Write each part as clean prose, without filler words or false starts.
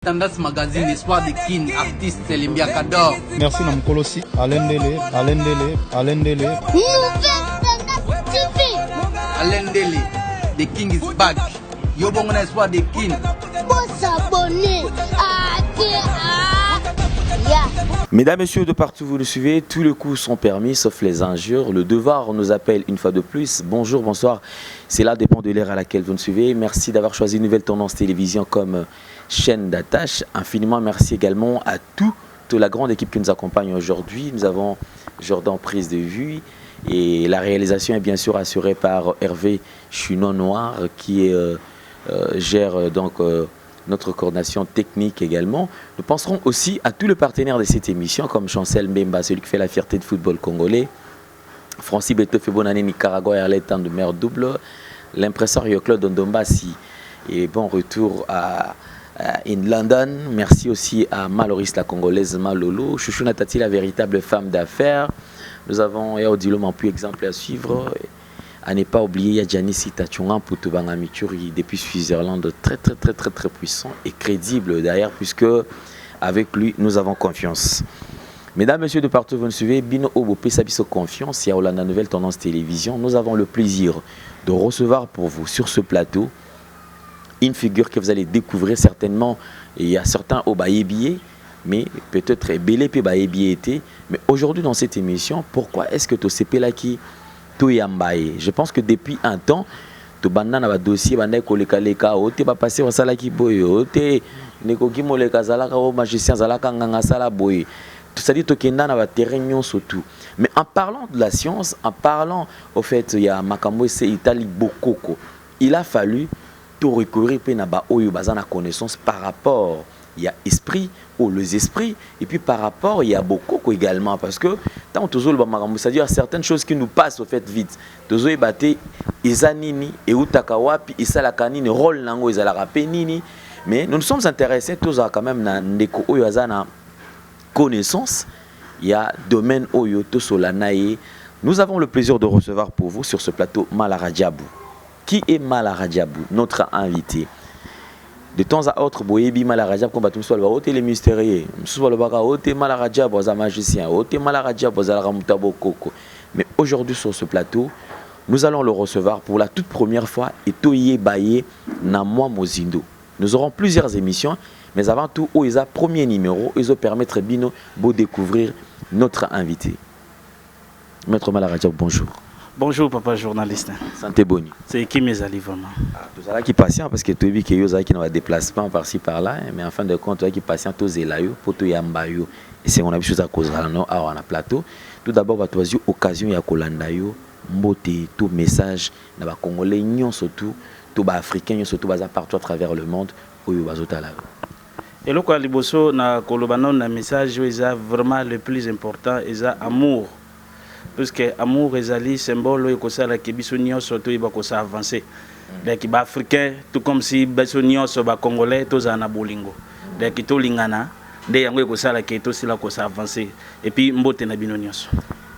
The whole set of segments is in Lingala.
Tendance Magazine, Espoir de Kin, artiste Lembiaka d'or. Merci na mokolosi Alain Ndele, Alain Ndele, Alain Ndele. Nouvelle Tendance TV. Alain Ndele, The King is back. Yo bongo na Espoir de Kin. Bosabone. Ya. Mesdames, Messieurs, de partout vous nous suivez, tous les coups sont permis sauf les injures. Le devoir nous appelle une fois de plus. Bonjour, bonsoir. Cela dépend de l'heure à laquelle vous nous suivez. Merci d'avoir choisi Nouvelle Tendance Télévision comme chaîne d'attache. Infiniment merci également à toute la grande équipe qui nous accompagne aujourd'hui. Nous avons Jordan Prise de Vue et la réalisation est bien sûr assurée par Hervé Chunon Noir qui gère donc notre coordination technique également. Nous penserons aussi à tous les partenaires de cette émission comme Chancel Mbemba, celui qui fait la fierté de football congolais, Francis Beto Bonane Nicaragua, Arlette de mer double, l'impresseur Claude Ndombasi et bon retour à in London. Merci aussi à Maloris la Congolaise Malolo, Chouchou Natati la véritable femme d'affaires. Nous avons Yaodilo Mampu exemple à suivre. À ne pas oublier Yadjani Sitachunga Putubanga Mituri depuis Switzerland, très très très très très puissant et crédible d'ailleurs, puisque avec lui nous avons confiance. Mesdames, Messieurs de partout, vous nous suivez, Bino Obo Pesa biso confiance, il y a Hollande Nouvelle Tendance Télévision. Nous avons le plaisir de recevoir pour vous sur ce plateau une figure que vous allez découvrir certainement. Il y a certains oyo bayebi ye, mais peut-être ebele pe bayebi ye te. Mais aujourd'hui dans cette émission, pourquoi est-ce que tosepelaki toyamba ye? Je pense que depuis un temps, tobanda na badossier banda kolekaleka o te bapase basalaki boye o te ndeko Moleka azalaka o magicien azalaka nganga asala boye, c'est-à-dire tokenda na baterrain nyonso tout. Mais en parlant de la science, en parlant au fait ya makambo ese etali bokoko, il a fallu to recourir mpe na baoyo baza na connaissance par rapport ya esprit ou les esprits et puis par rapport ya bokoko également, parce que tant tozoloba makambo, c'est-à-dire certaines choses qui nous passent au fait vite, tozoyeba te eza nini, eutaka wapi, esalaka nini, rôle nango ezalaka mpe nini. Mais nous nous sommes intéressés, tozala quand même na ndeko oyo aza na connaissance ya domaine oyo, tosola na ye. Nous avons le plaisir de recevoir pour vous sur ce plateau Malaradiabou. Qui est Malaradiabou, notre invité? De temps à autre, boyebi Malaradiabou comme bato mosusu balobaka ote les mystérieux, mosusu balobaka ote Malaradiabou aza magicien, ote Malaradiabou azalaka moto ya bokoko. Mais aujourd'hui sur ce plateau, nous allons le recevoir pour la toute première fois et toyeba ye na mwa mozindo. Nous aurons plusieurs émissions, mais avant tout oyo eza premier numéro ezo permettre bino bo découvrir notre invité. Maître Malaradiabou, bonjour. Bonjour papa journaliste. Santé boni? C'est qui mes alliés vraiment. Tozalaki patient parce que toyebi ke yo ozalaki na badéplacement par-ci par-là, mais en fin de compte tozalaki patient, tozela yo mpo toyamba yo. Esengo na biso eza kozala no awa na plateau. Tout d'abord, bato bazwi occasion ya kolanda yo, mbote to message na bacongolais nyonso tu to baafricain nyonso tu baza partout à travers le monde oyo bazotala yo. Eloko ya liboso na koloba nano na message oyo eza vraiment le plus important eza amour, puisque amour ezali symbole oyo ekosalaka biso nyonso toyeba kosa avancer. Donc baafricain, tout comme si biso nyonso bacongolais tozala na bolingo, donc tolingana nde yango ekosalaka tosila kosa avancer. Et puis mbote na bino nyonso.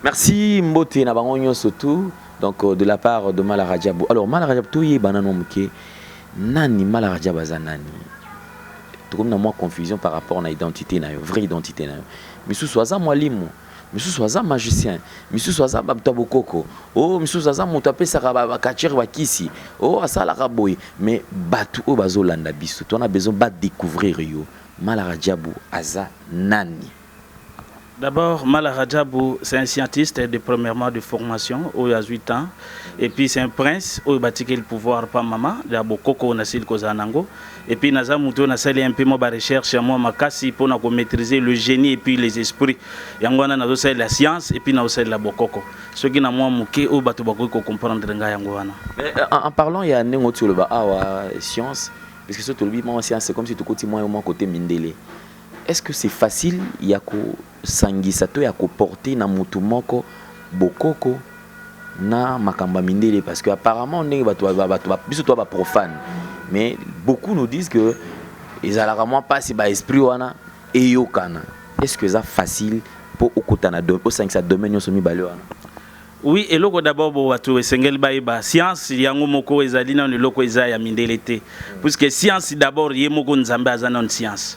Merci, mbote na bango nyonso tu donc de la part de Malaradiabou. Alors Malaradiabou, toyeba nano moke nani Malaradiabou aza nani. Tokomi na mwa confusion par rapport na identité na yo, vraie identité na yo. Misusu aza mwalimu, misusu aza magicien, misusu aza bato ya bokoko o, misusu aza moto apesaka bacatcheur bakisi o, asalaka boye. Mais bato oyo bazolanda biso tona besoin badécouvrir yo. Malaradiabou aza nani? D'abord, Mala Radjabou, c'est un scientiste de premièrement de formation, oyo a 8 ans. Et puis c'est un prince, oyo batiki le pouvoir par maman, de bokoko na sil kozanango. Et puis naza muto na sali un peu moi ba recherche moi makasi pour na maîtriser le génie et puis les esprits. Yango wana nazo sali la science et puis na sali la bokoko. Ce qui na moi muke oyo bato bakoki ko comprendre nga yango wana. Mais en parlant ya ndenge oti oloba awa science, parce que so tolobi mwa science, c'est comme si tokoti mwa mwa côté mindele. Est-ce que c'est facile ya kosangisa to ya koporter na mutu moko bokoko na makambo ya mindele? Parce que apparemment ndenge bato biso toa baprofane, mais beaucoup nous disent que ezalaka mwa mpasi baesprit wana eyokana. Est-ce que eza facile mpo okota na osangisa domaine nyonso mibale wana? Oui, eloko d'abord bo bato esengeli bayeba, science yango moko ezali nano eloko eza ya mindele te, puisque science d'abord, ye moko Nzambe aza nano science.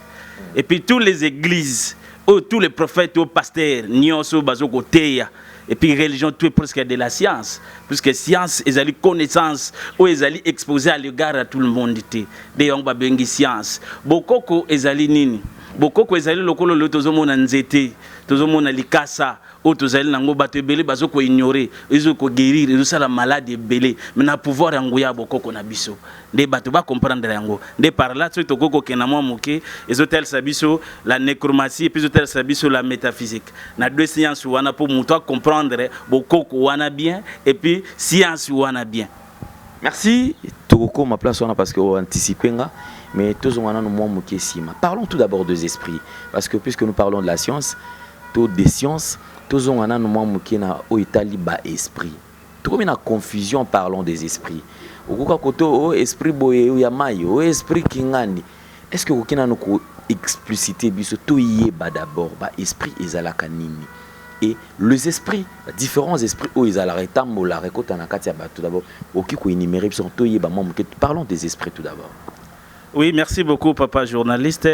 Et puis tous les églises oyo, tous les prophètes oyo, pasteurs nyonso bazo koteya, et puis religion, tout est presque de la science, puisque science ezali connaissance oyo ezali exposé à l'égard à tout le monde te. Nde yango babengi science. Bokoko ezali nini? Bokoko ezali lokolo lelo tozomona nzete, tozomona likasa oyo tozali nango, bato ebele bazo koignorer, ezo koguérir, ezosala malade ebele. Mais na pouvoir ya nguya ya bokoko na biso nde bato bacomprendre yango. Nde par là, soki tokoki kokenda mwa moke, ezotalisa biso la nécromancie, et puis ezotalisa biso la métaphysique na deux sciences wana, mpo moto acomprendre bokoko wana bien et puis science wana bien. Merci. Tokokoma place wana parce que oanticipe nga, mais tozonga nano mwa moke nsima. Parlons tout d'abord des esprits, parce que puisque nous parlons de la science to des sciences, tozonga nano mwa moke na oyo etali baesprit. Tokomi na confusion. Parlons des esprits. Okoka koto o esprit boye ya mai, o esprit kingani. Est ce que okoki nano koexpliciter biso, toyeba d'abord baesprit ezalaka nini et les esprits, différents esprits oyo ezalaka, etambolaka, ekota na kati ya bato? D'abord okoki koénumérer biso, toyeba mwa moke. Parlons des esprits tout d'abord. Oui, merci beaucoup, papa journaliste.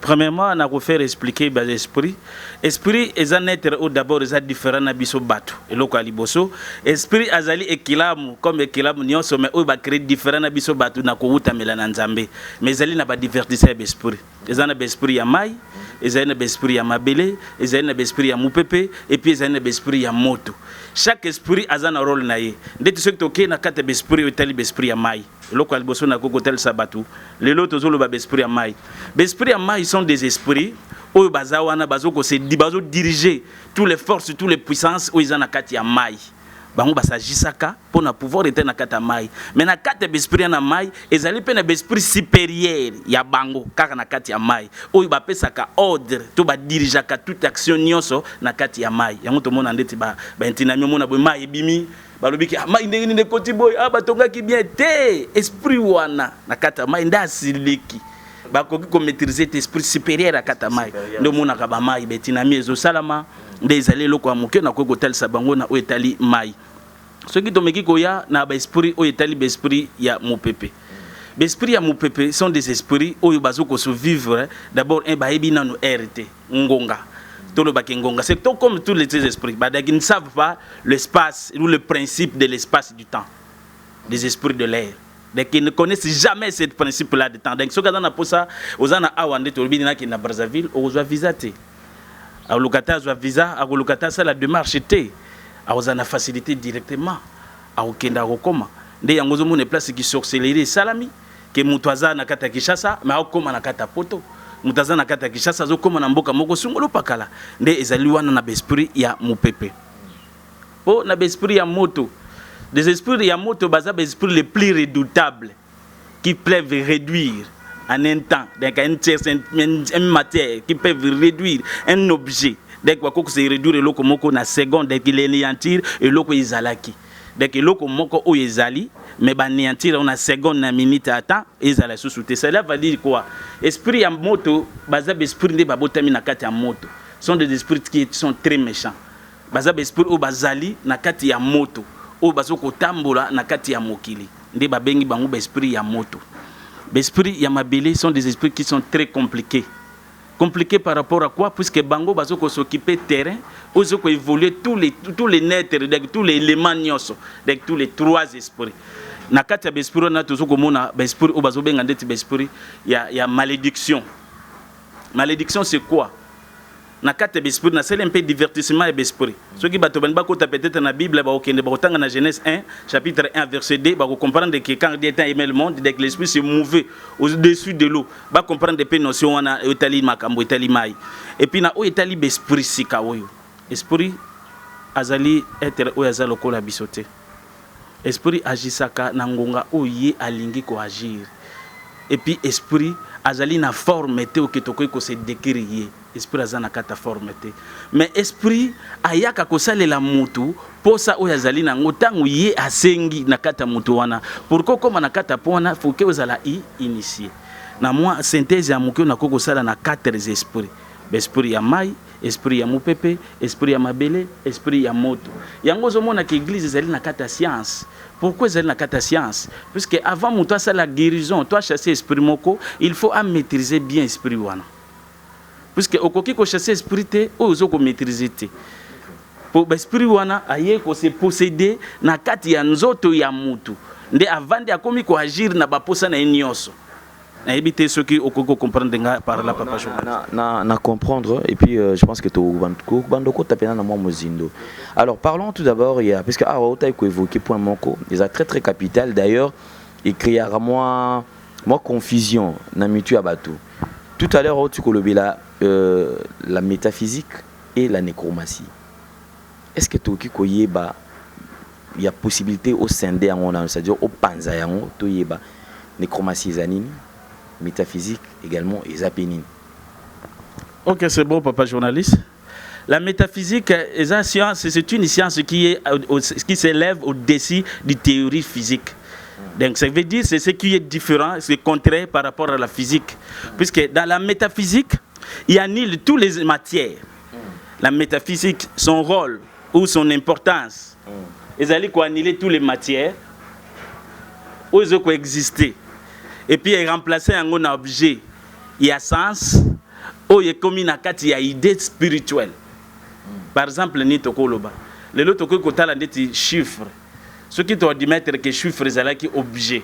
Premièrement, on a faire expliquer les esprits. Esprit est un être où d'abord est différent na biso bato. Eloko ya liboso, esprit azali ekilamu comme ekilamu nyonso, mais oyo ba créer différent na biso bato na kowutamela na Nzambe. Mais ezali na ba divertisseur ya esprit. Eza na ba esprit ya mai, ezali na ba esprit ya mabele, ezali na ba esprit ya mupepe et puis ezali na ba esprit ya moto. Chaque esprit aza na rôle na ye. Ndeti soki tokei na kati ya ba esprit oyo etali ba esprit ya mai, eloko ya liboso nakoki kotalisa bato lelo, tozoloba baesprit ya mai. Baesprit ya mai sont des esprits oyo baza wana, bazodirige tous les forces, tous les puissances oyo eza na kati ya mai. Bango basajisaka mpo na pouvoir ete na kati ya mai. Mais na kati ya baesprit ya na mai, ezali mpe na baesprit supérieur ya bango kaka na kati ya mai, oyo bapesaka ordre to badirigeaka toute action nyonso na kati ya mai. Yango tomona ndeti baintinami, omona boye mai ebimi, balobi ke, ah, mai ndenge nini ekoti boye? Ah, batongaki bien te. Esprit wana na kati ya mai nde asiliki, bakoki komaîtriser te. Esprit supérieur ya kati ya mai nde omonaka bamai betinami ezosalama. Nde ezali eloko ya moke nakoki kotalisa bango na oyo etali mai. Soki tomeki koya na baesprit oyo etali baesprit ya mopepe, baesprit ya mopepe sont des esprits oyo bazo vivre d'abord un, bayebi nanu air te, ngonga, tolobaki ngonga. C'est tout comme tous les esprits badaki ne savent pas l'espace ou le principe de l'espace du temps, des esprits de l'air. Donc ils ne connaissent jamais ce principe là de temps. Donc soki aza na posa, oza na awa, nde tolobi nakende na Brazzaville, okozwa visa te. Akoluka te azwa visa, akoluka te asala démarche te, akozala na facilité directement, akokende, akokoma. Nde yango ozomona place ki sorcellerie esalami, ke moto aza na kati ya Kinshasa mais akokoma na kati ya Poto, moto aza na kati ya Kinshasa azokóma na mboka moko songolo pakala. Nde ezali wana na baesprit ya mopepe. Mpo na baesprit ya moto, des esprits ya moto baza baesprit les plus redoutables qui peuvent réduire en un temps, donc une tierce, une matière qui peuvent réduire un objet. Donc bakoki se réduire eloko moko na seconde, donc l'anéantir eloko ezalaki, donc eloko moko oyo ezali, mais banéantir yango na seconde, na minute, ata ezala lisusu te. Cela veut dire quoi? Esprit ya moto baza baesprit nde babotami na kati ya moto, sont des esprits qui sont très méchants. Baza baesprit oyo bazali na kati ya moto, oyo baza kotambola na kati ya mokili, nde babengi bango baesprit ya moto. Baesprit ya mabele sont des esprits qui sont très compliqués. Compliqué par rapport à quoi? Puisque bango bazo s'occuper terrain, ozo koévoluer tous les nêtres, donc tous les éléments nyonso, donc tous les trois esprits. Na kati ya baesprit wana, tozo komona baesprit oyo bazobenga ndeti baesprit ya malédiction. Malédiction, c'est quoi? Na kati ya baesprit, nasali un peu divertissement ya baesprit. Soki bato bani bakota peut-être na Bible, bakokende, bakotanga na Genèse 1, chapitre 1, verset 2, bakocomprendre que quand Dieu aimait le monde, dès que l'esprit se mouvait au-dessus de l'eau, bacomprendre mpe notion wana etali makambo etali mai. Et puis na oyo etali baesprit sika oyo, esprit azali être oyo aza lokola biso te. Esprit agisaka na ngonga oyo ye alingi koagir. Et puis esprit azali na forme te oke tokoki kose décrire ye. Esprit aza na kati ya forme te, mais esprit ayaka kosalela mutu posa oyo azali nango ntango ye asengi na kati ya mutu wana. Pourquoi okóma na kati ya po wana, faut que ozala initié. Na mwa synthèse ya moke oyo nakoki kosala na quatre esprits, baesprit ya mai, Esprit ya mopepe, esprit ya mabele, esprit ya moto. Yango ozomona ke église ezali na kati ya science. Pourquoi ezali na kati ya science? Puisque avant moto asala guérison to achasser esprit moko, il faut amaîtriser bien esprit wana, puisque okoki kochasser esprit te oyo ozo komaîtriser te, po baesprit wana aye kose posséder na kati ya nzoto ya mutu, nde avandi, akomi koagir na baposa na ye nyonso. Nayebi te soki okoki kocomprendre nga par là, papa journaliste. Na comprendre et puis je pense que to bandoko tapena na mwa mozindo. Alors, parlons tout d'abord, il y a, parce que ah otai ko évoquer point moko eza très très capital d'ailleurs, ecréera mwa confusion na mitu ya bato. Tout à l'heure oti kolobela la métaphysique et la nécromancie. Est-ce que tokoki koyeba, il y a possibilité oscinder yango na, c'est-à-dire opanza yango, toyeba nécromancie eza nini, métaphysique également eza pe nini? Ok, c'est bon, papa journaliste. La métaphysique est une science, c'est une science qui s'élève au-dessus des théories physiques. Donc, ça veut dire c'est ce qui est différent, c'est contraire par rapport à la physique. Puisque dans la métaphysique, il y annule toutes les matières. La métaphysique, son rôle ou son importance, ils allaient annuler toutes les matières où ils ont existé. Et puis, ils remplacer un objet. Il y a sens, oyo ekomi na kati ya idée spirituelle. Par exemple, nini tokoloba lelo? Tokoki kotala ndeti chiffre. Soki toadmettre ke chiffre ezalaki objet,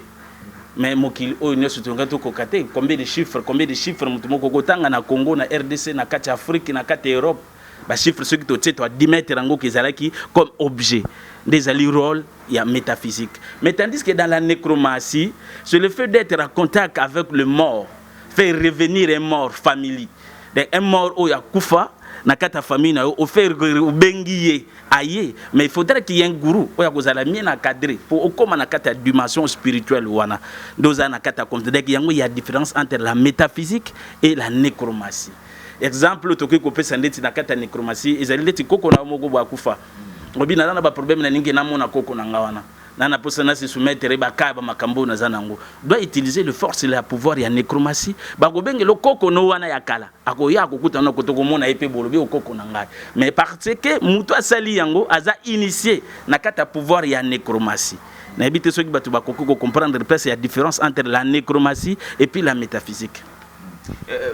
mais mokili oyo nyonso tonga tokoka te. Combien de chiffres, combien de chiffres moto moko kotanga na Congo, na RDC, na kati ya Afrique, na kati ya Europe, bachiffre, soki totie, toadmettre yango ke ezalaki comme objet, nde ezali rôle ya métaphysique. Mais tandis que dans la nécromancie, c'est le fait d'être en contact avec le mort, faire revenir un mort familier. Donc un mort oyo akufa na kati ya famille na yo, ofaire obengi ye, aye. Mais il faudrait qu'il y ait un gourou oyo akozala bien encadré po okóma na kati ya dimension spirituelle wana, nde ozala na kati ya compte. Donc yango ya différence entre la métaphysique et la nécromancie. Exemple tokoki kopesa ndeti na kati ya nécromancie ezali ndeti koko na yo moko boye akufa, obi naza na baproblème, na ningi namona koko na nga wana, na mposa na se soumettre bakaya bamakambo oyo naza nango, doit utiliser le force ya pouvoir ya nécromancie. Bakobengela okoko no wana ya kala, akoya, akokuta na koto, komona ye mpe bolobi okoko na ngai. Mais parce que moto asali yango aza initié na kati ya pouvoir ya nécromancie. Nayebi te soki bato bakoki kocomprendre place ya différence entre la nécromancie et puis la métaphysique.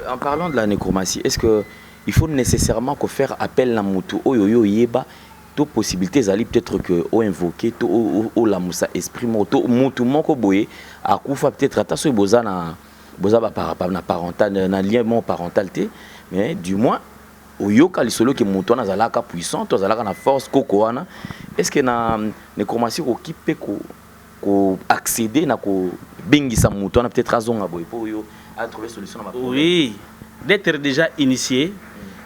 En parlant de la nécromancie, est-ce que il faut nécessairement qu'on faire appel na mutu oyo yo yeba, to possibilité ezali peut-être que o invoquer to olamusa esprit moko to mutu moko boye akufa, peut-être ata soki boza na boza ba na parental, na lien moko parental te, mais du moins oyoka lisolo ke moto wana azalaka puissant to azalaka na force, koko wana? Est ce que na nécromancie okoki mpe ko accéder na kobengisa moto wana, peut-être azonga boye mpo oyo a trouver solution na baproblème? Oui, d'être déjà initié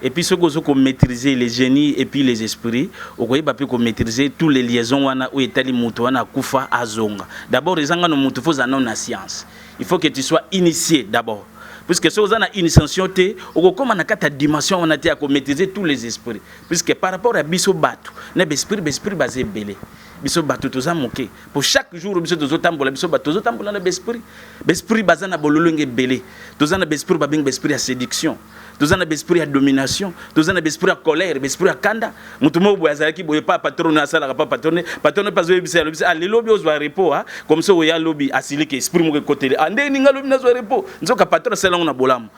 et puis soki ozo komaîtriser les génies et puis les esprits, okoyeba mpe komaîtriser tous les liaisons wana oyo etali moto wana akufa azonga. D'abord eza ngano moto fo ozala nano na science. Il faut que tu sois initié d'abord, puisque soki oza na initiation te, okokóma na kati ya dimension wana te ya komaîtriser tous les esprits, puisque par rapport ya biso bato na baesprit, baesprit baza ebele, biso bato toza moke. Po chaque jour biso tozotambola, biso bato tozotambola na baesprit. Baesprit baza na bololonge ebele. Toza na baesprit babengi baesprit ya séduction, toza na baesprit ya domination, toza na baesprit ya colère, baesprit ya kanda. Moto moko boye azalaki boye pa patron, asalaka pa patron, patron mpe azoyebisa, alobisa: "Ah, lelo obi ozwa repos." Ah, comme ça oya lobi, asiliki, esprit moko ekoteli: "Ah, ndenge ninga lobi nazwa repos?" Nzoka patron asala yango na bolamu.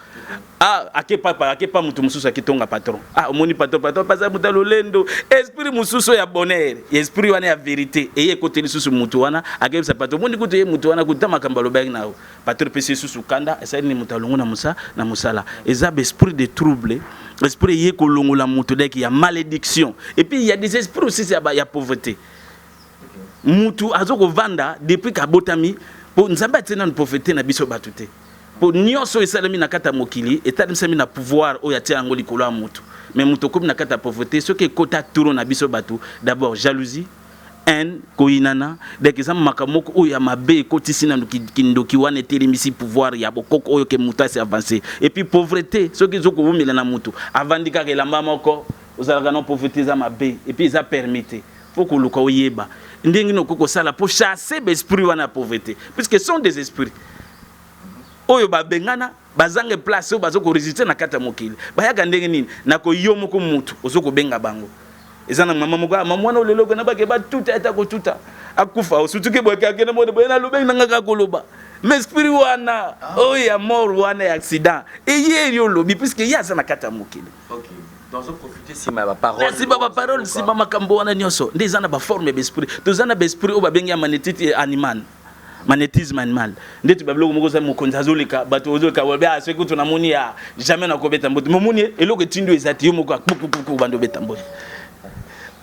Ah, ake papa, ake pa moto mosusu, aketonga patron: "Ah, omoni patron, patron pasa moto ya lolendo." Esprit mosusu ya bonheur, esprit wana ya vérité eye ekoteli lisusu motu wana, akeyebisa patron: "Omoni kutu ye motu wana kuta makambo alobaki na yo." Patron epesi ye susu kanda, esali nini? Moto alongo na mosala. Eza baesprit de trouble, esprit eye kolongola moto deke ya malédiction. Et puis il y a des esprits aussi ya pauvreté. Mutu azo kovanda depuis kabotami, po Nzambe atie nanu pauvreté na biso bato te, po nyonso esalemi na kati ya mokili etalemisami na pouvoir oyo atia yango likolo ya motu. Mais moto okomi na kati ya pauvreté soki ekota turo na biso bato, d'abord jalousie, haine, koyinana. Donc eza makambo moko oyo ya mabe ekotisi nanu kindoki wana, etelemisi pouvoir ya bokoko oyo ke moto asi avance. Et puis pauvreté soki ezokowumela na motu, avandi kaka elamba moko, ozalaka na pauvreté, eza mabe. Et puis eza permis te. Fo koluka oyeba ndenge nini okoki kosala po chasser baesprit wana ya pauvreté, puisque sont des esprits. Oyo babengana, bazanga place, oyo bazo korésister na kati ya mokili, bayaka ndenge nini? Na koyo moko mutu ozo kobenga bango. Eza na mama moko, mama wana olelo na bake batuta, ata kotuta akufa, osutuki boye, akende mone boye, nalobengi nanga kaka koloba. Mais esprit wana oyo ya mort wana ya accident eyeri, olobi, puisque ye aza na kati ya mokili. Nsima ya baparole. Nsima baparole, nsima makambo wana nyonso nde eza na baforme ya baesprit. Toza na baesprit oyo babengi ya magnétite animal, magnétisme animal. Ndeti babiloko moko oza mokonzi, azoleka, bato ozoleka, wabe soki kutu namoni ya jamais nakobeta mbote. Momoni eloko etindi oyo eza te, yo moko akpupupupu bando obeta mbote.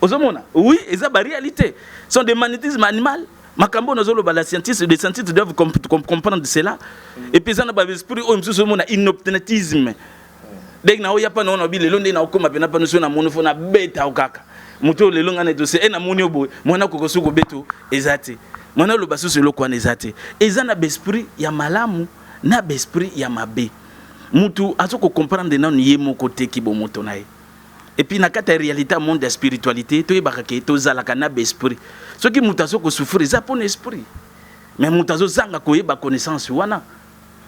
Ozomona, oui, eza baréalité, sont des magnétisme animal. Makambo oyo nazoloba, la scientiste, les scientifiques doivent comprendre cela. Et puis eza na baesprit oyo mosusu omona inoptimisme, ndenge na oya pana wana, obi lelo nde naokóma pena pana so namoni fo nabeta o kaka moto oyo lelo ngai na dossier e namoni yo boye, mwana koko soki kobeto eza te, mwana oloba susu eloko wana eza te. Eza na baesprit ya malamu na baesprit ya mabe. Mutu aza kocomprendre nanu ye moko te kibomoto na ye. Et puis na kati ya réalité ya monde ya spiritualité, toyebaka ke tozalaka na baesprit. Soki moto aza kosouffrir, eza mpona esprit, mais moto azozanga koyeba connaissance wana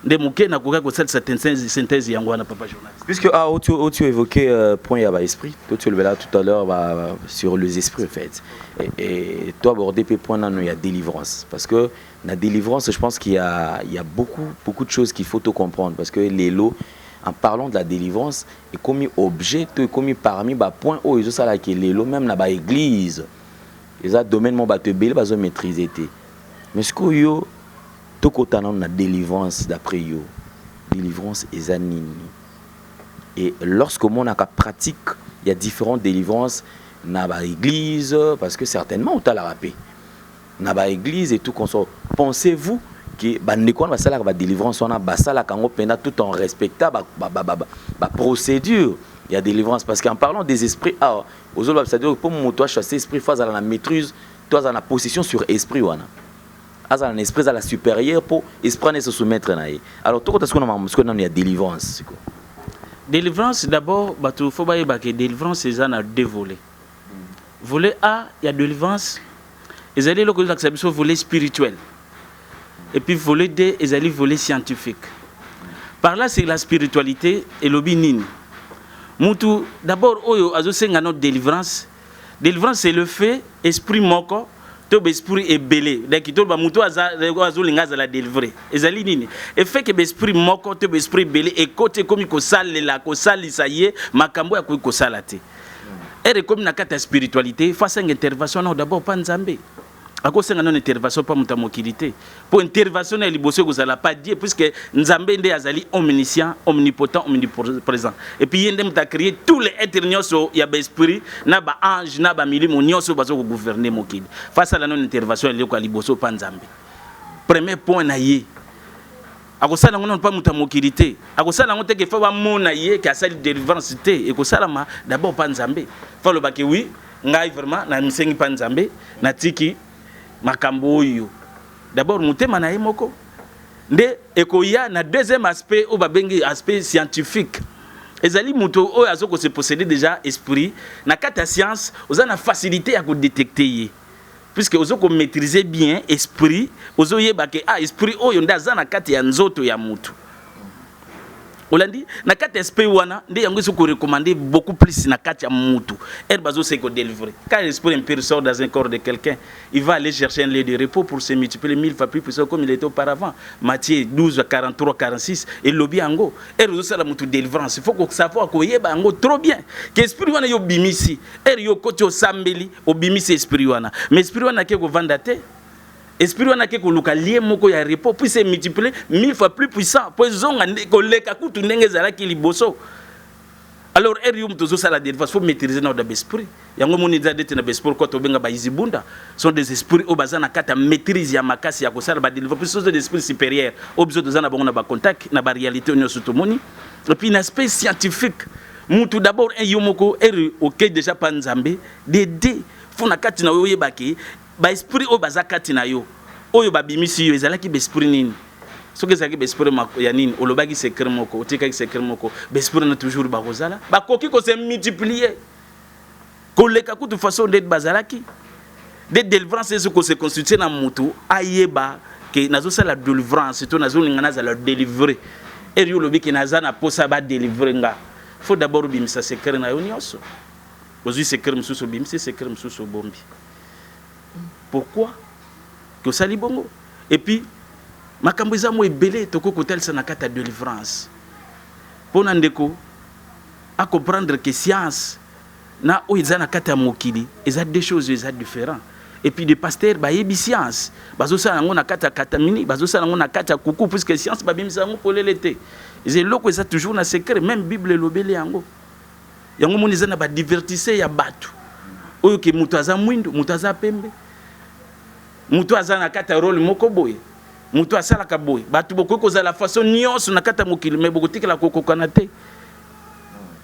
nde moke nakoki kosalisa synthèse yango wana, papa journaliste. Puisque ah, tu évoqué point ya esprit, toi tu le là tout à l'heure, bah, sur les esprits en fait. Et toi abordé peu point nano il y a délivrance, parce que la délivrance, je pense qu'il y a beaucoup beaucoup de choses qu'il faut tout comprendre, parce que les lots, en parlant de la délivrance, est comme objet, tout est comme parmi ba point où ils ont ça là que les lots même na ba église. Ils ont domaine mon bato ebele bazo maîtriser te. Mais ce que yo tokota nano na délivrance, d'après yo, délivrance eza nini? Et lorsque omonaka pratique, il y a différentes délivrances na baéglise, parce que certainement otalaka mpe na baéglise et tout consort, pensez-vous que bandeko wana basalaka badélivrance wana, basalaka yango mpenza tout en respectant baprocédure ya délivrance? Parce qu'en parlant des esprits awa ozoloba, c'est-à-dire mpo moto achasse esprit, fo azala na maîtrise to azala na possession sur esprit wana, azala na esprit, azala supérieur mpo esprit wana ese soumettre na ye. Alors tokota sikoyo na makambo sikoyo nano ya délivrance sikoyo. Délivrance, d'abord bato fo bayeba ke délivrance eza na deux volets. Volet A ya délivrance ezali eloko ezolakisa biso volet spirituel, et puis volet D ezali volet scientifique. Par là, c'est la spiritualité. Elobi nini? Mutu d'abord oyo azosenga no délivrance, délivrance, c'est le fait esprit moko to baesprit ebele. Donc to bamutu azolinga azala délivré, ezali nini? Effet ke baesprit moko to baesprit ebele ekoti, ekomi kosalela, kosalisa ye makambo oyo akoki kosala te. Ere ekomi na kati ya spiritualité, fo asenga intervention nao d'abord pa Nzambe. Akosenga nano intervention pa moto ya mokili te, mpo intervention na ya liboso ekozala pa Dieu, puisque Nzambe nde azali omniscient, omnipotent, omniprésent, et puis ye nde moto acréé tous les êtres nyonso ya baesprit na baange na bamilimo nyonso baza kogouverne mokili. Fo asala nano intervention ya eloko ya liboso pa Nzambe. Premier point na ye, akosala yango nano mpa moto ya mokili te. Akosala yango te ke fo bamona ye ke asali délivrance te. Ekosalama d'abord mpa Nzambe. Fo alobaki: "Oui, ngai vraiment namisengi mpa Nzambe, natiki makambo oyo." D'abord motema na ye moko nde ekoya. Na deuxième aspect oyo babengi aspect scientifique, ezali moto oyo aza kose posséder déjà esprit. Na kati ya science, oza na facilité ya kodétecter ye, puisque ozo komaîtriser bien esprit, ozoyeba ke ah, esprit oyo nde aza na kati ya nzoto ya mutu. Olandi na kati ya esprit wana nde yango eza korecommander beaucoup plus na kati ya mutu ere bazoseki kodélivrer. Quand l'esprit impur sort dans un corps de quelqu'un, il va aller chercher un lieu de repos pour se multiplier mille fois plus puissant comme il était auparavant. Matthieu 12 43 46 elobi yango. Ere ozosala mutu délivrance, il faut kosavoir, koyeba yango trop bien ke esprit wana yo obimisi, ere yo okoti, osambeli, obimisi esprit wana, mais esprit wana ake kovanda te. Esprit wana ake koluka lieu moko ya repos puis se multiplier mille fois plus puissant, po ezonga koleka kutu ndenge ezalaki liboso. Alors ere yo moto ozosala délivrance, faut maîtriser na baesprit yango. Moni eza neti na baesprit ko tobenga baizibunda, sont des esprits oyo baza na kati ya maîtrise ya makasi ya kosala badélivrance, puis sont des esprits supérieurs oyo biso toza na bango na bacontact na baréalité oyo nyonso tomoni. Et puis na aspect scientifique, mutu d'abord un yo moko ere okei déjà pa Nzambe de deux, fo na kati na yo oyebaki baesprit oyo baza kati na yo, oyo babimisi yo, ezalaki baesprit nini. Soki ezalaki baesprit ya nini, olobaki secret moko, otikaki secret moko, baesprit na toujours bakozala, bakoki kose multiplier koleka kutu façon nde bazalaki. De délivrance ezi kose constituer na mutu ayeba. Ke nazosala délivrance to nazolinga nazala délivré, eri olobi ke naza na posa badélivre nga, faut d'abord obimisa secret na yo nyonso. Ozwi secret mosusu, obimisi secret mosusu, obombi. Pourquoi ke osali bongo? Et puis makambo eza mo ebele tokoki kotalisa na kati ya délivrance mpo na ndeko acomprendre ke science na oyo eza na kati ya mokili eza deux choses eza différent. Et puis de pasteur bayebi science, bazosala yango na kati ya katamini, bazosala yango na kati ya kuku, puisque science babimisa yango polele te. Eza eloko eza toujours na secret. Même Bible elobeli yango. Yango moni eza na badivertisse ya bato oyo ke moto aza mwindu, moto aza pembe, moto aza na kati ya rôle moko boye, moto asalaka boye. Bato bokoki kozala façon nyonso na kati ya mokili, mais bokotikela kokokana te.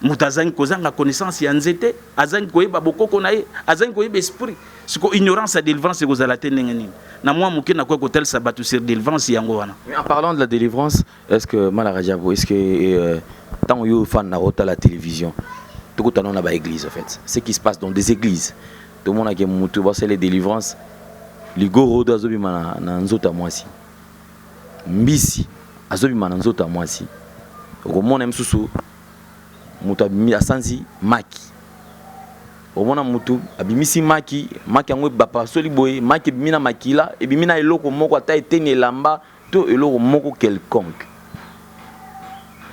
Moto azangi kozanga connaissance ya nzete, azangi koyeba bokoko na ye, azangi koyeba esprit. Siko ignorance ya délivrance ekozala te ndenge nini? Na mwa moke nakoki kotalisa bato sur délivrance yango wana. Mais en parlant de la délivrance, est-ce que Mala Rajabu, est-ce que tant yo fan na la télévision, tout le monde na église, en fait, ce qui se passe dans des églises, tout le monde a mutu ba les délivrances, ligorodo azobima na nzoto ya mwasi, mbisi azobima na nzoto ya mwasi, okomona mosusu moto asanzi maki, omona motu abimisi maki, maki yango bapasoli boye, maki ebimi na makila, ebimi na eloko moko, ata eteni elamba to eloko moko quelconque.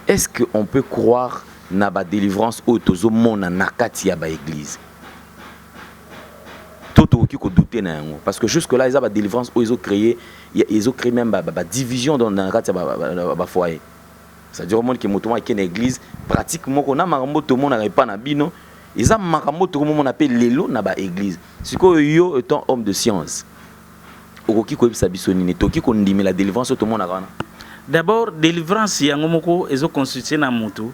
Est-ce que on peut croire na badélivrance oyo tozomona na kati ya baéglise to tokoki kodouter na yango? Parce que jusque là eza badélivrance oyo ezocréer, ezocréer même badivision na kati ya bafoyer. C'est-à-dire omoni ke moto moko ake na église, pratique moko na makambo tomonaka epa na bino eza makambo tokomomona mpe lelo na baéglise. Sikoyo yo, étant homme de science, okoki koyebisa biso nini? Tokoki kondimela délivrance oyo tomonaka wana? D'abord, délivrance yango moko ezoconstitue na motu.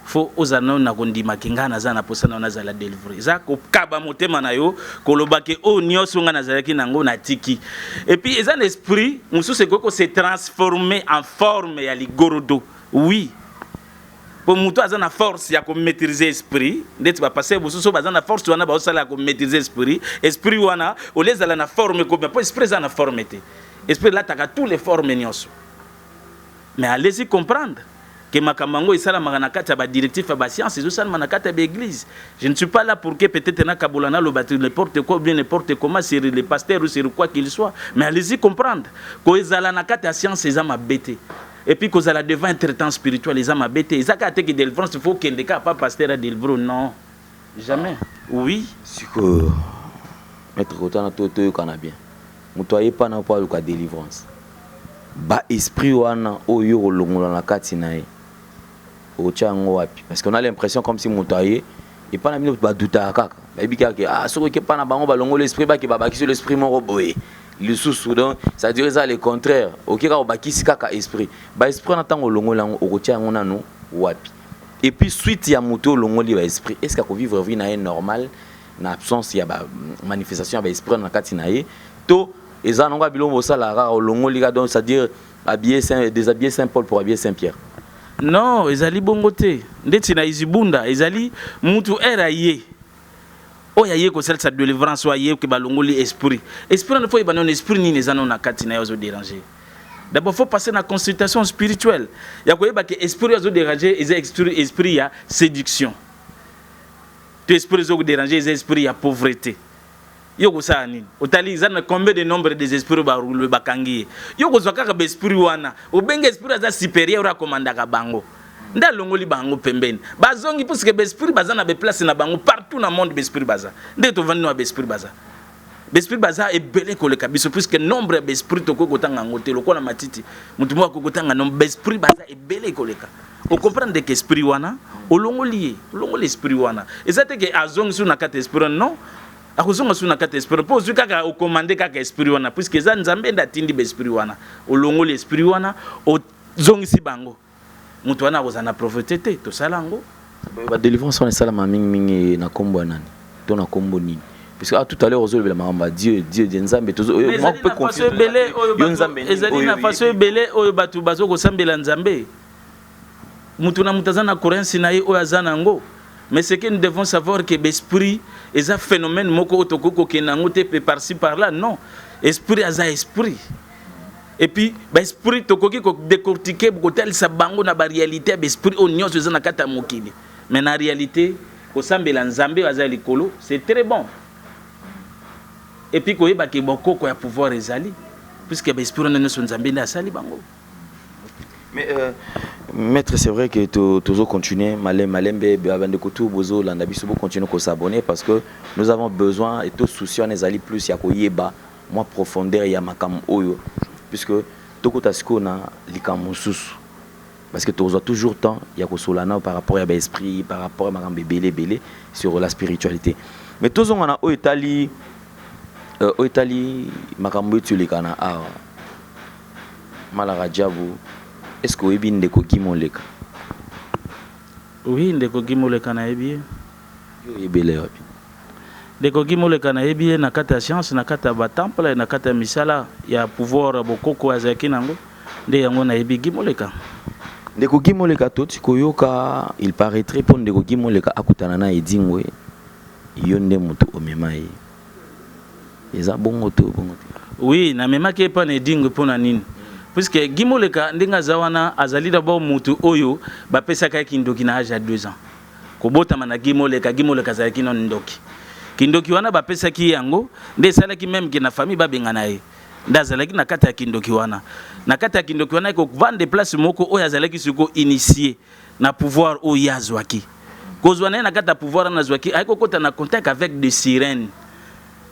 Faut ozala nano na kondimaki: ngai naza na posa nano nazala délivré. Eza kokaba motema na yo, koloba ke oyo nyonso ngai nazalaki nango, natiki. Et puis eza na esprit mosusu ekoki kose transformer en forme ya ligorodo, oui, po moto aza na force ya komaîtriser esprit. Ndeti bapasteur mosusu oyo baza na force wana, baosala ya komaîtriser esprit. Esprit wana olie ezala na forme ekobima, po esprit eza na forme te. Esprit elataka tous les formes nyonso. Mais allez-y comprendre ke makambo yango esalamaka na kati ya badirectif ya bascience, ezosalama na kati ya baéglise. Je ne suis pas là pour que peut-être nakabola, naloba te n'importe quoi ou bien n'importe comment sur les pasteurs ou sur quoi qu'il soit. Mais allez-y comprendre ko ezala na kati ya science eza mabe te. Et puis kozala devant un traitant spirituel eza mabe te. Eza kaka te ke délivrance, faut okende kaka pa pasteur adélivre. Non, jamais, oui. Sikoyo, maître Kotana, to toyokana bien. Moto ayepana mpo aluka délivrance, baesprit wana oyo kolongola na kati na ye, otya yango wapi? Parce qu'on a l'impression comme si moto aye epa na bino, badutaka kaka, bayebi kaka: ah, soki oke epa na bango, balongoli esprit, bake babakisi l'esprit moko boye lisusu. Donc ça veut dire eza le contraire, oke kaka obakisi kaka esprit. Baesprit wana, ntango olongoli yango, okotia yango nanu wapi? Et puis suite ya moto olongoli baesprit, est ce que akovivre vie na ye normal na absence ya bamanifestation ya baesprit na kati na ye, to eza nango ya biloko bosalaka kaka, olongoli kaka? Donc c'est à dire habiller saint, déshabiller saint Paul pour habiller saint Pierre. Non, ezali bongo te. Ndeti na Izibunda, ezali mutu ere aye, oyo aye kosalisa délivrance, oyo aye ke balongoli esprit. Esprit wana, faut yeba nano esprit nini eza nano na kati na ye azodéranger. D'abord faut passer na consultation spirituelle ya koyeba ke esprit oyo azodéranger eza esprit ya séduction, to esprit ezokodéranger eza esprit ya pauvreté. Yo kosala nini? Otali eza na combien de nombre des esprits barule, bakangi ye. Yo kozwa kaka baesprit wana, obenge esprit aza supérieur oyo akomandaka bango, nde alongoli bango pembeni, bazongi, puisque baesprit baza na baplace na bango partout na monde. Baesprit baza ndenge tovandi na baesprit baza, baesprit baza ebele koleka biso, puisque nombre ya baesprit tokoki kotanga yango te. Lokola matiti, motu moko akoki kotanga nombre. Baesprit baza ebele koleka. Ocomprendre ke esprit wana olongoli ye, olongoli esprit wana, eza te ke azongi su na kati esprit wana. Non, akozonga su na kati esprit mpo ozwi kaka, okomande kaka esprit wana, puisque eza Nzambe nde atindi baesprit wana. Olongoli esprit wana, ozongisi bango, moto wana akozala na pauvreté te. Tosala yango. Badélivrance wana esalama mingimingi na nkombo ya nani to na nkombo nini? Parce que ah, tout à l'heure ozolobela makambo ya Dieu, Dieu, Dieu, Nzambe. Ezali na façon ebele oyo bato bazo kosambela Nzambe. Mutu na mutu aza na croyance na ye oyo aza nango. Mais ce que nous devons savoir, que l'esprit eza phénomène moko oyo tokoki kokende yango te pe par-ci par là. Non, esprit aza esprit. Et puis baesprit tokoki kodécortiquer, kotalisa bango na baréalité ya baesprit oyo nyonso eza na kati ya mokili. Mais na réalité, kosambela Nzambe oyo aza likolo, c'est très bon. Et puis koyeba ke bokoko ya pouvoir ezali, puisque baesprit wana nyonso, Nzambe nde asali bango. Mais maître, c'est vrai que toujours continuer malem malembe, bandeko tout bozo landa biso, bo continuer ko s'abonner parce que nous avons besoin et tout souci on ezali plus ya koyeba mwa profondeur ya makambo oyo, puisque tokota sikoyo na likambo mosusu, parce que tozwa toujours temps ya kosola na par rapport ya baesprit, par rapport ya makambo ebele ebele sur la spiritualité. Mais tozonga na oyo etali makambo eti oleka na awa. Malaka Diabu, est ce que oyebi ndeko Guy Moleka? Oui, ndeko Guy Moleka nayebi ye. Yo oyebele wapi? Ndeko Guy Moleka nayebi ye na kati ya science, na kati ya batemple, na kati ya misala ya pouvoir ya bokoko azalaki nango. Nde yango nayebi Guy Moleka. Ndeko Guy Moleka, toti koyoka, il paraîtrait, mpo ndeko Guy Moleka akutana na Edingwe, yo nde moto omema ye. Eza bongo to bongo te? Oui, namemaki ye mpa na Edingwe. Mpo na nini? Puisque Guy Moleka, ndenge aza wana, azali d'abord motu oyo bapesaka ye kindoki na age ya 2 ans. Kobotama na Guy Moleka, Guy Moleka azalaki nano ndoki. Kindoki wana bapesaki ye yango nde esalaki même ke na famille babengana ye. Nde azalaki na kati ya kindoki wana, na kati ya kindoki wana ekovande place moko oyo azalaki sikoyo initié na pouvoir oyo ye azwaki. Kozwa na ye na kati ya pouvoir wana azwaki, ayaki kokota na contact avec des sirènes.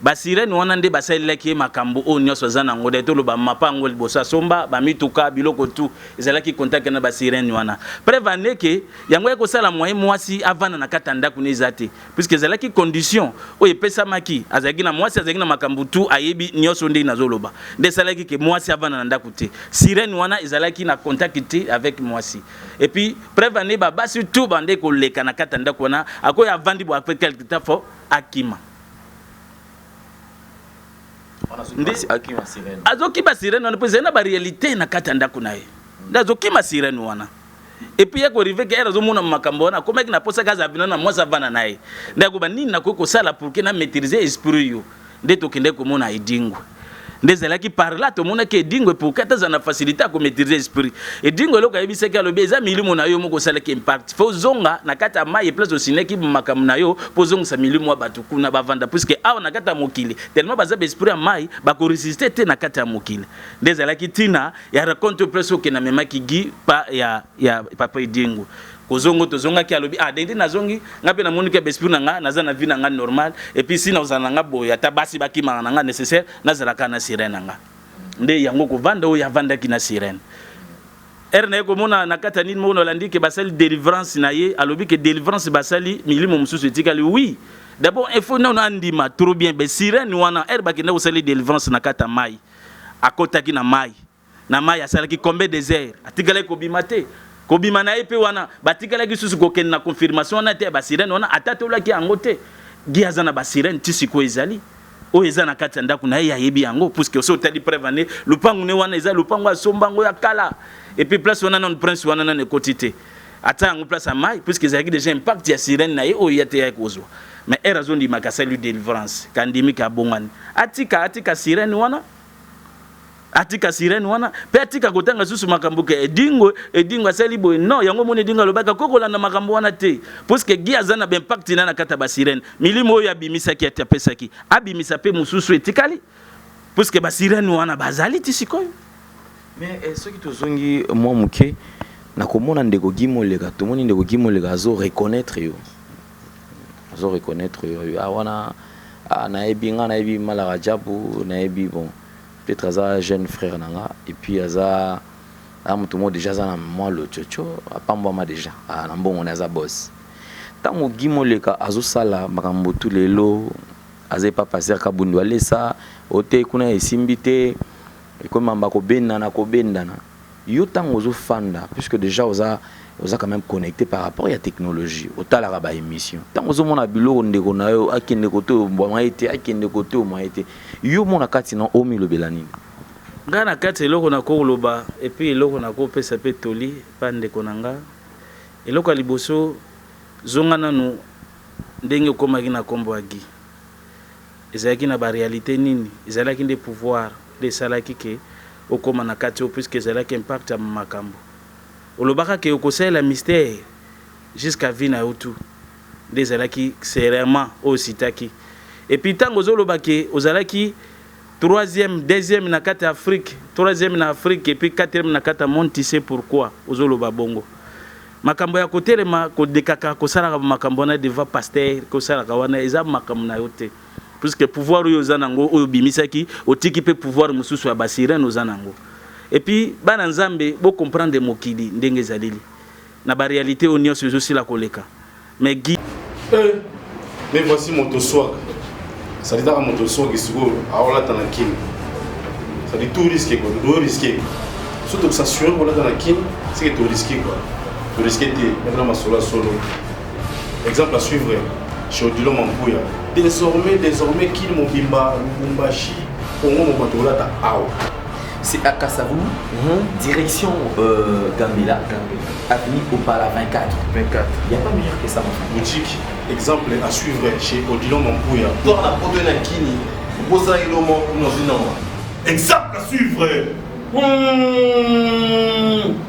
Basirene wana nde basalelaki ye makambo oyo nyonso aza nango. De toloba mapa yango liboso asomba bamituka, biloko tu ezalaki contact na basirene wana. Preuve aneke yango ye kosala moyen mwasi avanda na kati ya ndako ne eza te, puisque ezalaki condition oyo epesamaki. Azalaki na mwasi, azalaki na makambo tu, ayebi nyonso ndenge nazoloba. Nde esalaki ke mwasi avanda na ndako te. Sirene wana ezalaki na contact te avec mwasi. Et puis preuve ane babasi tu bande koleka na kati ya ndako wana, akoyo avandi bo, après quelque temps fo akima. Akima sirene? Azokima sirene wana mpo ezali na baréalité na kati ya ndako na ye. Nde azokima sirene wana. Et puis ye koarriver ke ere azomona makambo wana, akomaki na posaki aza bino na mwasi avanda na ye. Nde akoba nini nakoki kosala pour ke na maîtriser esprit yo. Nde tokende komona Edingwe. Nde ezalaki par là tomonaki Edingwe pour ke ata azala na facilité ya komaîtriser esprit. Edingwe, eloko ayebisaki, alobi eza milimo na yo moko osalaki impact, fo ozonga na kati ya mai, place osinaki makambo na yo, mpo ozongisa milimo ya bato kuna bavanda, puisque awa na kati ya mokili, tellement baza baesprit ya mai, bakoresiste te na kati ya mokili. Nde ezalaki ntina ya raconte place okende amemaki Guy pa ya papa Edingwe. Kozongo tozongaki, alobi: "Ah, ndenge nazongi, nga mpe namoni ke baesprit na nga, naza na vie na nga normal. Et puis si nazala na nga boye, ata basi bakimaka na nga, nécessaire nazalaka na sirene na nga." Nde yango kovanda oyo avandaki na sirene. Ere na ye komona na kati ya nini moko nalandi ke basali délivrance na ye, alobi ke délivrance basali, milimo mosusu etikali. Oui, d'abord il faut nano andima trop bien be sirene wana. Ere bakenda kosali délivrance na kati ya mai, akotaki na mai, na mai asalaki combien des heures, atikalaki kobima te. Kobima na ye mpe wana, batikalaki susu kokende na confirmation wana te ya basirene wana, ata tolaki yango te. Guy aza na basirene ti sikoyo, ezali oyo eza na kati ya ndako na ye, ayebi yango, puisque oso otali preuve ane lupangu ne wana eza lupangu asomba yango ya kala. Et puis place wana nano prince wana nano ekoti te, ata yango place ya mai, puisque ezalaki déjà impact ya sirene na ye oyo ya te ya kozwa. Mais ere azondimaka asali délivrance, kandimi ka abongwani, atika, atika sirene wana, atika sirene wana mpe atika kotanga susu makambo ke Edingwe, Edingwe asali boye. Non, yango moni Edingwe alobaka ko kolanda makambo wana te, puisque Guy aza na baimpact na kati ya basirene. Milimo oyo abimisaki, ati apesaki abimisa mpe mosusu etikali, puisque basirene wana bazali ti sikoyo. Mais soki tozongi mwa moke na komona ndeko Guy Moleka, tomoni ndeko Guy Moleka azo reconnaître yo, azo reconnaître yo. Ah, wana, ah, nayebi nga, nayebi Malaka Jabu, nayebi. Bon, peut-être aza jeune frère na nga, et puis aza moto moko déjà aza na mwa lochocho, apambwama déjà, ah, na mbongo na aza boss. Ntango Guy Moleka azosala makambo tu lelo, aza epa pasteur Kabundu, alesa ote kuna, esimbi te, ekomamba kobendana kobendana. Yo ntango ozofanda, puisque déjà oza quand même connecté par rapport ya technologie, otalaka baémission, ntango ozomona biloko ndeko na yo akende kote oyo ye te, akende kote oyo ye te, yo mona kati na omilobela nini? Ngai na kati, eloko nakoloba et puis eloko nakopesa mpe toli mpa ndeko na nga, eloko ya liboso, zonga nanu ndenge okomaki na nkombo ya Guy. Ezalaki na baréalité nini? Ezalaki nde pouvoir nde esalaki ke Okoma na kati oyo puisque ezalaki impact ya makambo. Olobaka ke okosalela mystère jusqu'à vie na yo tout. Nde ezalaki serement oyo citaki. Et puis tango ozoloba ke ozalaki troisième, deuxième na kati ya Afrique, troisième na Afrique et puis quatrième na kati ya monde, tu sais pourquoi ozoloba bongo. Makambo ya kotelema kodekaka kosalaka makambo wana devant pasteur kosalaka wana eza makambo na yo te. Puisque pouvoir oyo oza nango oyo obimisaki otiki pe pouvoir mosusu ya ba sirène oza nango. Et puis bana Nzambe bo comprendre mokili ndenge ezaleli na ba realite oyo nionso ezo sila koleka. Mais Guy. Eh mais voici moto swag. Ça dit taka moto swag sikoyo aolata na kin. Ça dit tout risqué quoi, tout risqué. Surtout que s'assurer kolata na kin, c'est que tout risqué quoi. Tout risqué te, maintenant masolo solo. Exemple à suivre chez Odilon Mampuya. Désormais, désormais, Kin Mobimba, Lubumbashi, Congo Mobimba tolata awa. C'est à Kassavou, direction euh, Gambela, avenue Opala 24. 24. Il n'y a pas meilleur que ça, mon frère. Boutique, exemple à suivre chez Odilon Mampuya. Toi na poto na kini, obosana ilomo unozwi nongo. Exemple à suivre. Mmh,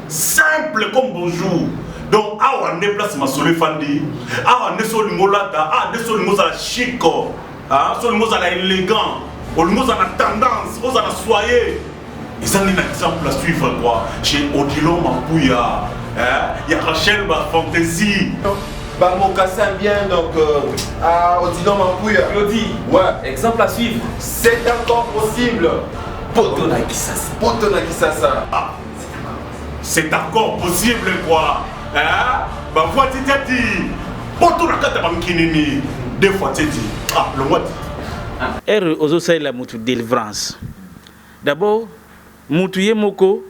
simple comme bonjour. Donc awa nde place masolo efandi. Awa nde so olingi olata, awa nde so olingi ozala chic, ah, so olingi ozala élégant, olingi ozala na tendance, ozala na soye. Eza nde na exemple à suivre quoi. Chez Odilon Mampuya, hein, ya Rachel ba fantaisie. Ba mocassin bien donc euh, ah, Odilon Mampuya. Claudie. Ouais. Exemple à suivre. C'est encore possible. Poto na Kisasa. Poto na Kisasa. Ah, c'est encore possible quoi. Hein? Ba voix titati. Poto na kata bankinini. Deux fois titi. Ah, le what? Heure ozosalela mutu delivrance. D'abord mutu ye moko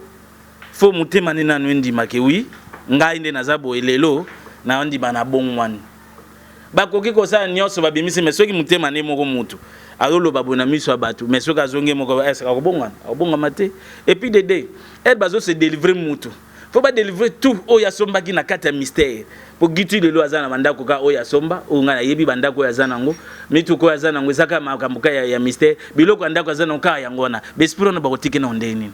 faut motema ne nanu endima ke oui ngai nde naza boye lelo na ndima na bongwani. Bakoki kosala nionso babimisi mais soki motema ne moko mutu azoloba boye na miso ya batu mais soki azongi ye moko est-ce akobongwana? Akobongama te. Et puis de deux, heure bazo se delivrer mutu faut ba delivrer tout oyo asombaki na kati ya mystère po Guy lelo aza na bandako kaka oyo asomba oyo ngai nayebi bandako oyo aza nango mituka oyo aza nango eza kaka makambo kaka ya, ya mystère biloko ya ndako aza nango kaka yango wana baesprit wana bakotiki nango ndenge nini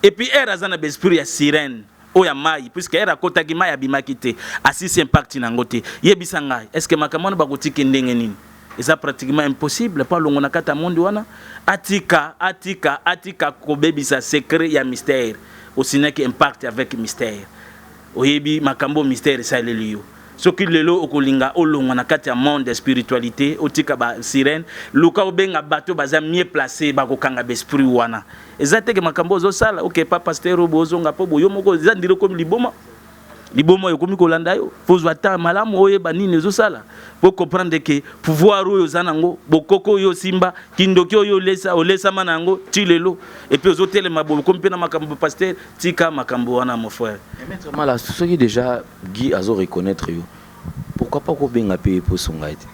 et puis heure aza na baesprit ya sirène oyo ya mai puisque heure akotaki mai abimaki te asisi impact na yango te yebisa ngai est ce que makambo wana bakotiki ndenge nini eza pratiquement impossible po alongwa na kati ya monde wana atika atika atika kobebisa secret ya mystère osignaki impact avec mystère oyebi makambo mystère esaleli yo soki lelo okolinga olongwa na kati ya monde ya spiritualité otika ba sirène luka obenga bato baza mieux placé bakokanga ba esprit wana eza teke makambo ozosala oke pa pasteur oyo bozonga po boyo moko eza ndire okomi liboma liboma oyo ekomi kolanda yo fo ozwa temps malamu oyeba nini ezosala po comprendre ke pouvoir oyo oza nango bokoko oyo osimba kindoki oyo olesa olesama na yango ti lelo epuis ozotelema boye okomi mpe na makambo pasteur tika makambo wana mon frère Maître Mala soki déjà Guy azo reconnaître yo pourquoi pas kobenga mpe ye mpo osunga ye te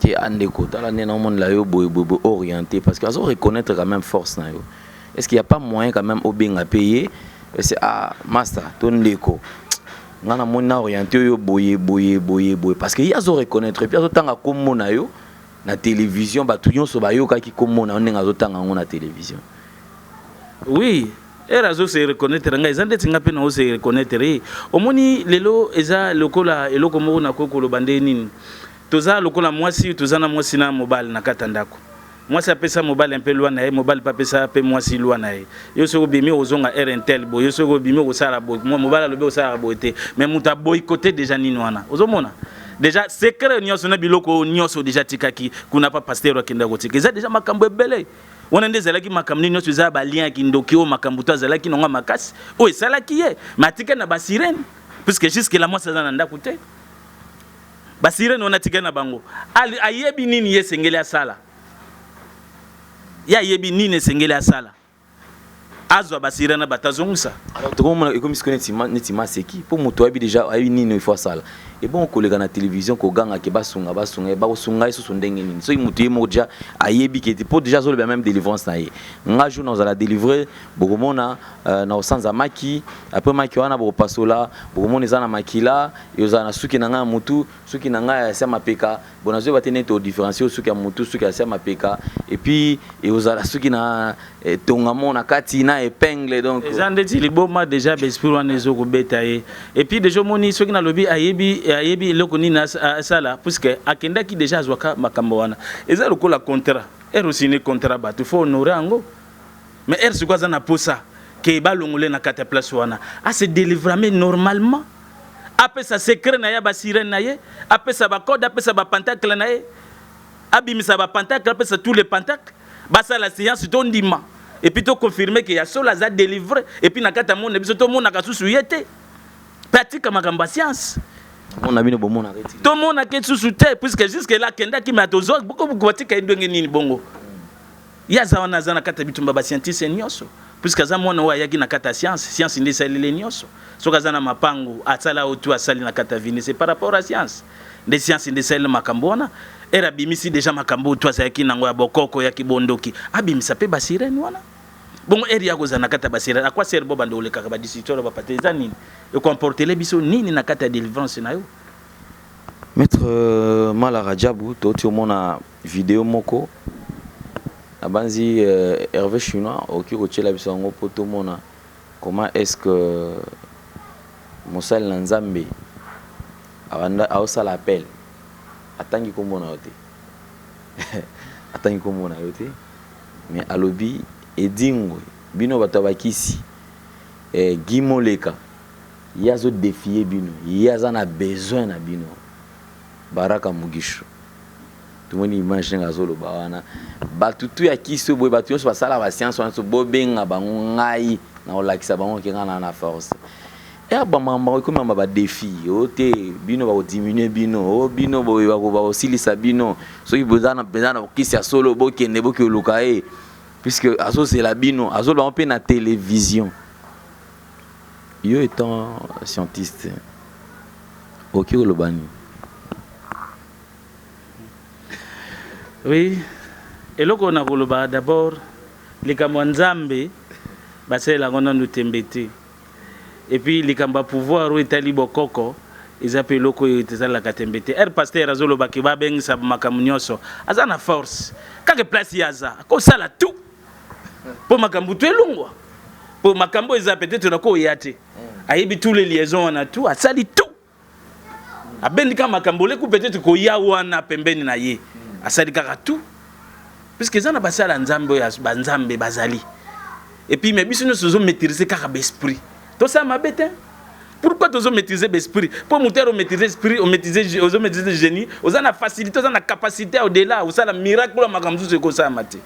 ke ah ndeko tala nde naomonela yo boye boye boye orienté parce que azo reconnaître quand même force na yo est ce qu'il y a pas moyen quand même obenga mpe ye ese ah master to ndeko nga namoni na orienté yo boye boye boye boye parce que ye azo reconnaître puis azotanga kombo na yo na télévision bato nyonso bayokaki kombo na yo ndenge azotanga yango na télévision oui ere azo se reconnaître ngai eza ndeti ngai mpe nao se reconnaître ye omoni lelo eza lokola eloko moko nakoki koloba nde nini toza lokola mwasi toza na mwasi na mobali na kati ya ndako mwasi apesa mobali mpe loi na ye mobali mpe apesa mpe mwasi loi na ye yo soki obimi okozonga heure intel boye yo soki obimi okosala boye mobali alobi osalaka boye te mais moto aboykote deja nini wana ozomona deja secret nyonso na biloko oyo nyonso deja atikaki kuna pa pasteur akendaka kotika eza deja makambo ebele wana nde ezalaki makambo nini nyonso eza balien ya kindoki oyo makambo to azalaki nango makasi oyo esalaki ye mais atikali na basirene puisque jusque la mwasi aza na ndako te Ba sirene wana atikali na bango. Ayebi nini ye esengeli asala. Ye ayebi nini esengeli asala. Azwa ba sirene na bato azongisa. Alors tokomona ekomi sikoyo neti neti maseki mpo moto ayebi déjà ayebi nini il faut asala. Ebongo koleka na télévision koganga ke basunga, basunga ye, bakosunga ye susu ndenge nini soki moto ye moko déjà ayebi ke te? Mpo déjà azoloba même délivrance na ye: nga jour nazala délivré, bokomona na kosanza maki. Après maki wana bokopasola, bokomona eza na makila, ezala na suki na ngai ya motu, suki na ngai ya se ya mapeka. Bon, nazoyeba te neti odifférencie suki ya motu, suki ya se ya mapeka, et puis ekozala suki na tongamo na kati na épingle. Donc eza ndeti liboma déjà, baesprit wana ezokobeta ye. Et puis déjà omoni, soki nalobi ayebi, ayebi eloko nini asala, puisque akendaki déjà, azwaka makambo wana. Eza lokola contrat, ere osigné contrat, bato faut honore yango. Mais ere sikoyo aza na posa ke balongole na kati ya place wana, ase délivrer normalement, apesa secret na ye, basirene na ye, apesa bacode, apesa bapentacle na ye, abimisa bapentacle, apesa tous les pentacles, basala séance, tondima et puis toconfirme ke ya solo aza délivré. Et puis na kati ya monde na biso tomonaka susu ye te, mpe atika makambo ya science. Mona bino bomonaka eti Tomonaka susu te, puisque jusque là akendaki, me atozwa batika ye ndenge nini? Bongo ye aza wana, aza na kati ya bitumba bascientiste nyonso, puisque aza mwana oyo ayaki na kati ya science. Science nde esaleli nyonso. Soki aza na mapango, asala oyo tu asali na kati ya vini, c'est par rapport à science nde. Science nde esaleli makambo wana. Ere abimisi déjà makambo oyo tu azalaki nango ya bokoko, ya kibondoki, abimisa mpe basirene wana. Bongo ere ya kozala na kati ya basirene akwa sere bo bando olekaka badistricteur bapate, eza nini ekomportele biso nini na kati ya délivrance na yo? Maître Mala Rajabu, toti omona video moko nabanzi Hervé Chinois okoki kotiela biso yango mpo tomona comment est-ce que mosali na Nzambe aosala appel. Atangi nkombo na yo te, atangi nkombo na yo te, mais alobi edingwe bino bato ya bakisi, Guy Moleka ye azodéfier bino, ye aza na besoin na bino. Baraka Mugisho, tomoni image ndenge azoloba wana: bato tu ya kisi oyo boye, bato nyonso basala bascience wana, so bobenga bango, ngai na kolakisa bango ke ngai na force ya bamamba. Ekomi mamba badéfi o te, bino bakodiminuer bino, o bino boye bakosilisa bino. Soki boza na mpenza na kisi ya solo, bokende bokoluka ye, puisque azozela bino. Azoloba mpe na télévision. Yo étant scientiste, okoki koloba nini? Oui, eloko na koloba d'abord, likambo ya Nzambe basalelaka nanu tembe te. Et puis likambo ya pouvoir oyo etali bokoko eza mpe eloko oyo ezalaka tembe te. Ere pasteur azolobaki babengisa makambo nyonso, aza na force kaka place ye aza, akosala tout mpo makambo to elongwa, mpo makambo eza peut-être nakoya te. Ayebi tous les liaisons wana, tout asali, tout abendi kaka makambo oleku peut-être koya wana pembeni na ye, asali kaka tout, puisque eza na basala Nzambe oyo banzambe bazali. Et puis mais biso nyonso tozomaîtrise kaka baesprit, tosala mabe te. Pourquoi tozomaîtrise baesprit? Mpo moto ere omaîtrise esprit, ozomaîtrise génie, oza na facilité, oza na capacité au-delà, osala miracle oyo makambo mosusu ekosalama te.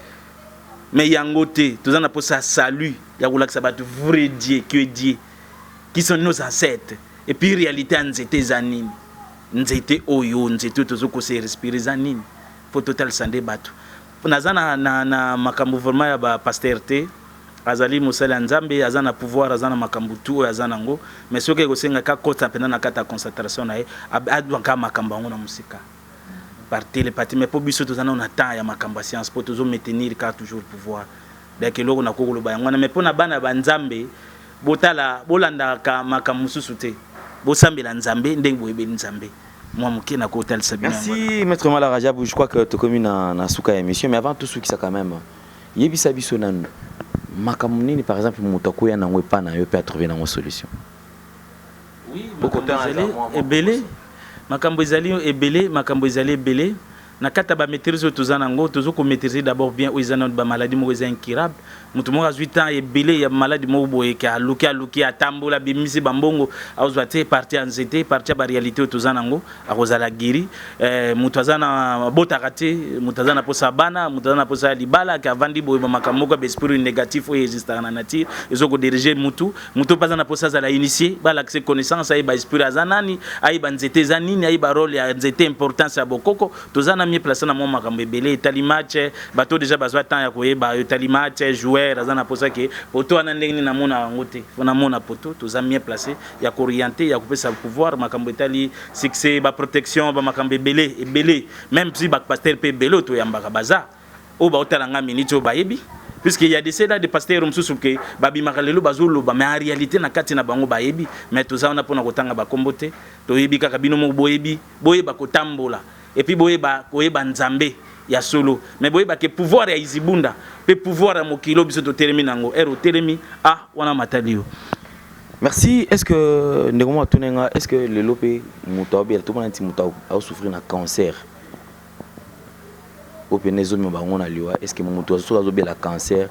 Mais yango te, toza na mposa ya salut, ya kolakisa bato vrai Dieu qui est Dieu, qui sont nos ancêtres. Et puis réalité ya nzete eza nini? Nzete oyo, nzete oyo tozokose respire eza nini? Mpo totalisa nde bato. Naza na makambo vraiment ya bapasteur te. Azali mosali ya Nzambe, aza na pouvoir, aza na makambo tu oyo aza nango. Mais soki ekosengaka kota mpenza na kati ya concentration na ye, adwaka makambo yango na mosika par télépathie. Mais mpo biso toza nano na temps ya makambo ya science, mpo tozomaintenir kaka toujours pouvoir. Donc eloko nakoki koloba yango wana. Mais mpo na bana banzambe, botala, bolandaka makambo mosusu te, bosambela Nzambe ndenge boyebeli Nzambe. Mwa moke nakotalisa bino yango wana. Merci Maître Mala Rajabou, je crois que tokomi na suka ya émission, mais avant tout sukisa quand même, yebisa biso nanu makambo nini par exemple moto akoya nango epa na yo mpe atrouve nango solution. Oui, makambo ezali ebele, makambo ezali ebele, makambo ezali ebele. Na kati ya bamaîtrise oyo toza nango, tozo komaîtrise d'abord bien oyo eza nano bamaladi moko eza incurable. Moto moko azwi temps ebele ya maladi moko boye ke aluki, aluki, atambola, abimisi bambongo, azwa te. Parti ya nzete, parti ya baréalité oyo toza nango, akozala guéri. Moto aza na botaka te, moto aza na posa ya bana, moto aza na posa ya libala, ke avandi boye, bamakambo moko ya baesprit négatif oyo existaka na nature ezokodirige mutu. Moto mpe aza na posa azala initié, balakise connaissance, ayeba esprit aza nani, ayeba nzete eza nini, ayeba rôle ya nzete, importance ya bokoko. Toza na mieux placé na mwa makambo ebele etali match. Bato déjà bazwa temps ya koyeba etali match, joueur aza na posa ke poto wana ndenge nini namona yango te, fo namona poto. Toza mieux placé ya koorienter, ya kopesa pouvoir, makambo etali succès, baprotection, bamakambo ebele ebele. Même si bapasteur mpe ebele oyo toyambaka baza oyo baotala nga minute oyo bayebi, puisque y a de cela des pasteurs mosusu ke babimaka lelo bazoloba, mais en réalité na kati na bango bayebi. Mais toza wana mpona kotanga bakombo te, toyebi kaka bino moko boyebi. Boyeba kotambola et puis boyeba koyeba Nzambe ya solo, mais boyeba ke pouvoir ya izibunda mpe pouvoir ya mokili oyo biso totelemi nango ere otelemi a wana matali yo. Merci. Est ce que ndeko moko atuni nga, est ce que lelo mpe moto aobela, tomona neti moto aosouffrir na cancer oyo pene ezomema bango na liwa, est ce que moto soki azobela cancer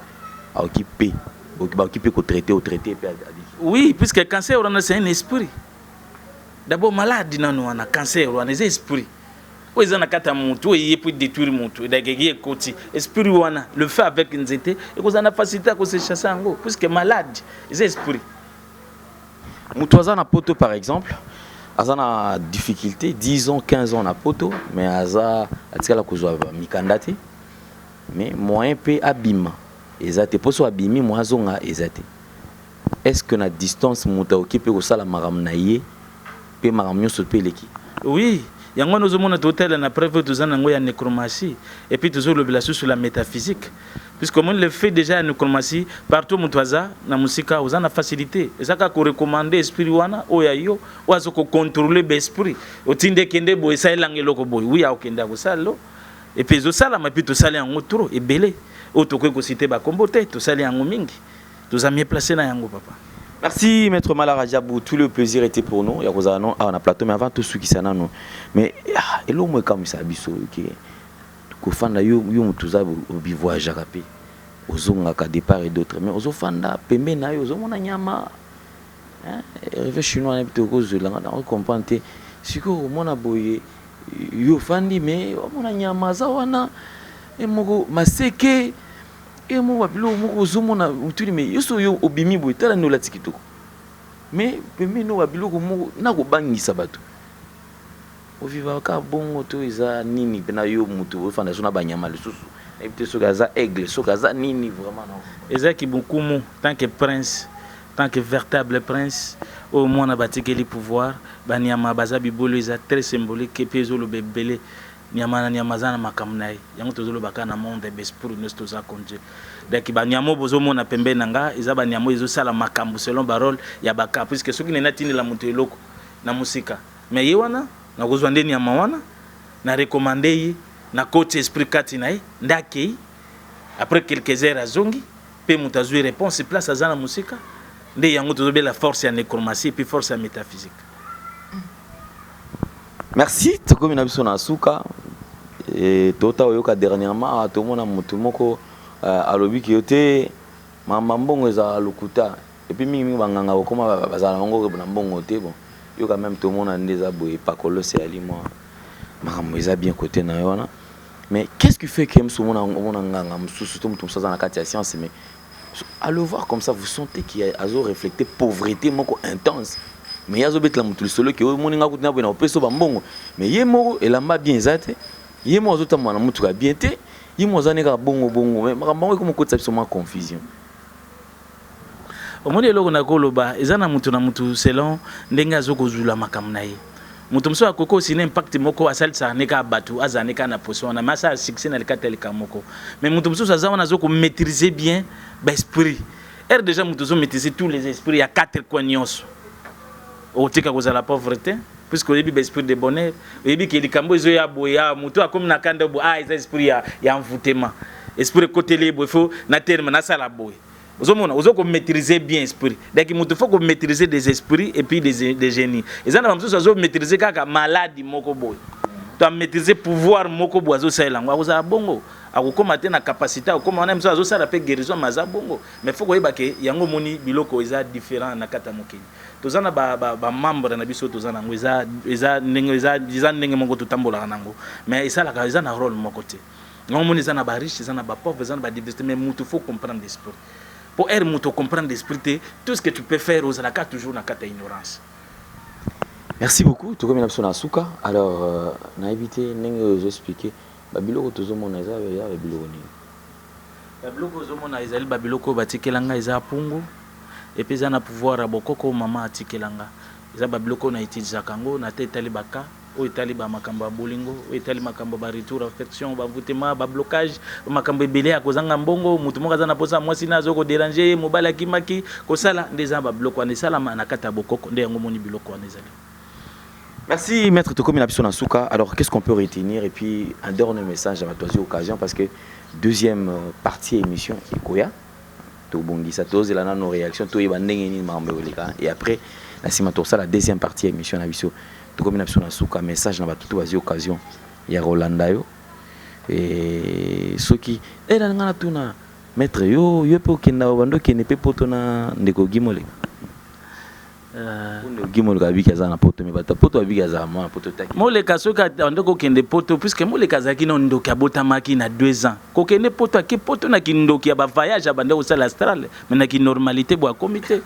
aoki mpe, baoki mpe kotraiter, otraiter mpe abiki? Oui, puisque cancer wana, c'est un esprit d'abord. Maladi nano wana, cancer wana eza esprit oyo eza na kati ya motu, oyo eye po détruire motu. Edakeki ekoti esprit wana, le fait avec nzete ekozala na facilité ya kose chasser yango, puisque maladi eza esprit. Moto aza na poto par exemple, aza na difficulté 10 ans, 15 ans na poto, mais aza atikala kozwa mikanda te, mais moyen mpe abima eza te, mpo so abimi, moyen azonga eza te. Est ce que na distance moto akoki mpe kosala makambo na ye mpe makambo nyonso mpe eleki? Oui, yango wana ozomona totala na preuve oyo toza nango ya nécromancie et puis tozolobela susu la métaphysique, puisque omoni le fait déjà ya nécromancie, partout moto aza na mosika, oza na facilité, eza kaka korecommander esprit wana oyo ya yo oyo aza kocontrôler baesprit, otindi ekende boye, esalelanga eloko boye, wi akokende akosala lo et puis ezosalama. Et puis tosali yango trop ebele oyo tokoki kociter bakombo te, tosali yango mingi, toza mieux placé na yango, papa. Merci, Maître Mala Radjabou, tout le plaisir était pour nous. Ya kozala non awa na plateau, mais avant tout sukisa nano. Mais ah, eloko mo ekamwisa biso ke kofanda yo, yo moto oza obivoyageaka mpe ozongaka de part et d'autre, mais ozofanda pembeni na yo, ozomona nyama reve chinois nayebi te, okozwelanga na ocomprendre te. Sikoyo omona boye, yo ofandi mais omona nyama aza wana e moko maseke e moko babiloko moko ozomona otuli, mais yo so yo obimi boye, tala nde olati kitoko, mais pembeni oyo babiloko moko na kobangisa bato. Ovivaka bongo to eza nini mpena? Yo motu ofanda so na banyama lisusu, nayebi te soki aza aigle, soki aza nini vraiment na Ezalaki bokumu tant que prince, tant que véritable prince oyo mwana batikeli pouvoir. Banyama baza bibolo, eza très symbolique et puis ezoloba ebele. Nyama na nyama aza na makambo na ye. Yango tozoloba kaka na monde baesprit nyonso toza conduire. Donc banyama oyo bozomona pembeni na nga eza banyama oyo ezosala makambo selon barôle ya baka, puisque soki nene atindela moto eloko na mosika, mais ye wana nakozwa nde nyama wana, na recommander ye, nakoti esprit kati na ye, nde akei, après quelques heures azongi mpe moto azwi réponse place aza na mosika. Nde yango tozobela force ya nécromancie et puis force ya métaphysique. Merci. Tokomi na biso na suka. Tota oyoka dernièrement awa, tomona motu moko alobi ke yo te, mamba mbongo ezala lokuta, et puis mingimingi banganga kokoma bazala bango na mbongo te. Bon, yo quand même tomona nde eza boye, pakolosi eyali mwa makambo eza bien côté na yo wana, mais qu'est-ce qui fait que mosu omona omona nganga mosusu to moto mosusu aza na kati ya science, mais à le voir comme ça, vous sentez qu'il azo refléter pauvreté moko intense, mais ye azobetela moto lisolo ke omoni nga kutu na boye na kopesa bambongo, mais ye moko elamba bien eza te, ye moko azotambola na motuka bien te, ye moko aza ne kaka bongo bongo, mais makambo yango ekoma okotisa biso mwa confusion? Omoni, eloko na koloba eza na mutu na mutu selon ndenge azokozwula makambo na ye. Moto mosusu akoki osina impact moko asalisaka ne kaka bato, azala ne kaka na position wana, mais asala succès na likata ya likambo moko. Mais moto mosusu aza wana azokomaîtriser bien baesprit ere. Déjà moto ozomaîtriser tous les esprits ya quatre coins nyonso, okotika kozala pauvre te, puisque oyebi baesprit de bonheur, oyebi ke likambo ezoya boye, a moto akomi na kanda boye, ah, eza esprit ya envoûtement, esprit ekoteli ye boye, fo na terme nasala boye. Ozomona ozo komaîtriser bien esprit. Donc moto faut komaîtriser des esprits et puis des génies. Eza na bamosusu azomaîtriser kaka maladi moko boye to amaîtriser pouvoir moko boye, azosalela yango, akozala bongo, akokóma te na capacité akokóma wana. Mosusu azosala mpe guérison, ma aza bongo. Mais faut koyeba ke yango omoni biloko eza différent na kati ya mokili. Toza na bamembre na biso, toza nango, eza ndenge moko totambolaka nango, mais esalaka eza na rôle moko te. Yango omoni eza na bariche, eza na bapauvre, eza na badiversité. Mais moto faut comprendre esprit, po ere moto comprendre l'esprit te, tout ce que tu peux faire ozalaka toujours na kati ya ignorance. Merci beaucoup. Tokomi na biso na suka. Alors nayebi te ndenge oyo ozoexpliquer. Babiloko tozomona eza ya babiloko nini? Babiloko ozomona ezali babiloko oyo batikela nga, eza pungu et puis eza na pouvoir ya bokoko oyo mama atikela nga. Eza babiloko oyo na utilisaka yango na te etali ba cas oyo etali ba makambo ya bolingo, oyo etali makambo ya ba retour affection, ba envoutement, ba blocage, makambo ebele ya kozanga mbongo, moto moko aza na posa ya mwasi na azo ko deranger ye, mobali akimaki kosala nde eza ba biloko wana esalama na kati ya bokoko nde yango omoni biloko wana ezali. Merci maître, tokomi na biso na suka. Alors qu'est-ce qu'on peut retenir et puis un dernier message à bato occasion parce que deuxième partie émission ekoya, tobongisa, tozela nano réaction, toyeba ndenge nini makambo ekoleka et après na nsima tosala deuxième partie ya émission na biso. Tokomi na biso na suka, message na bato to bazwi occasion ya kolanda yo e soki ela nga natuna maître, yo mpe okenda, obanda okende mpe poto na ndeko Gimoleka. Ndeko Gimoleka abiki aza na poto, me bato ya poto babiki azala mwana poto taki. Moleka soki abandi kokende poto, puisque Moleka azalaki na ndoki, abotamaki na 2 ans, kokende poto, ake poto na kindoki ya bavoyage, abandi kosala astral, mais na kinormalité boye akomi te.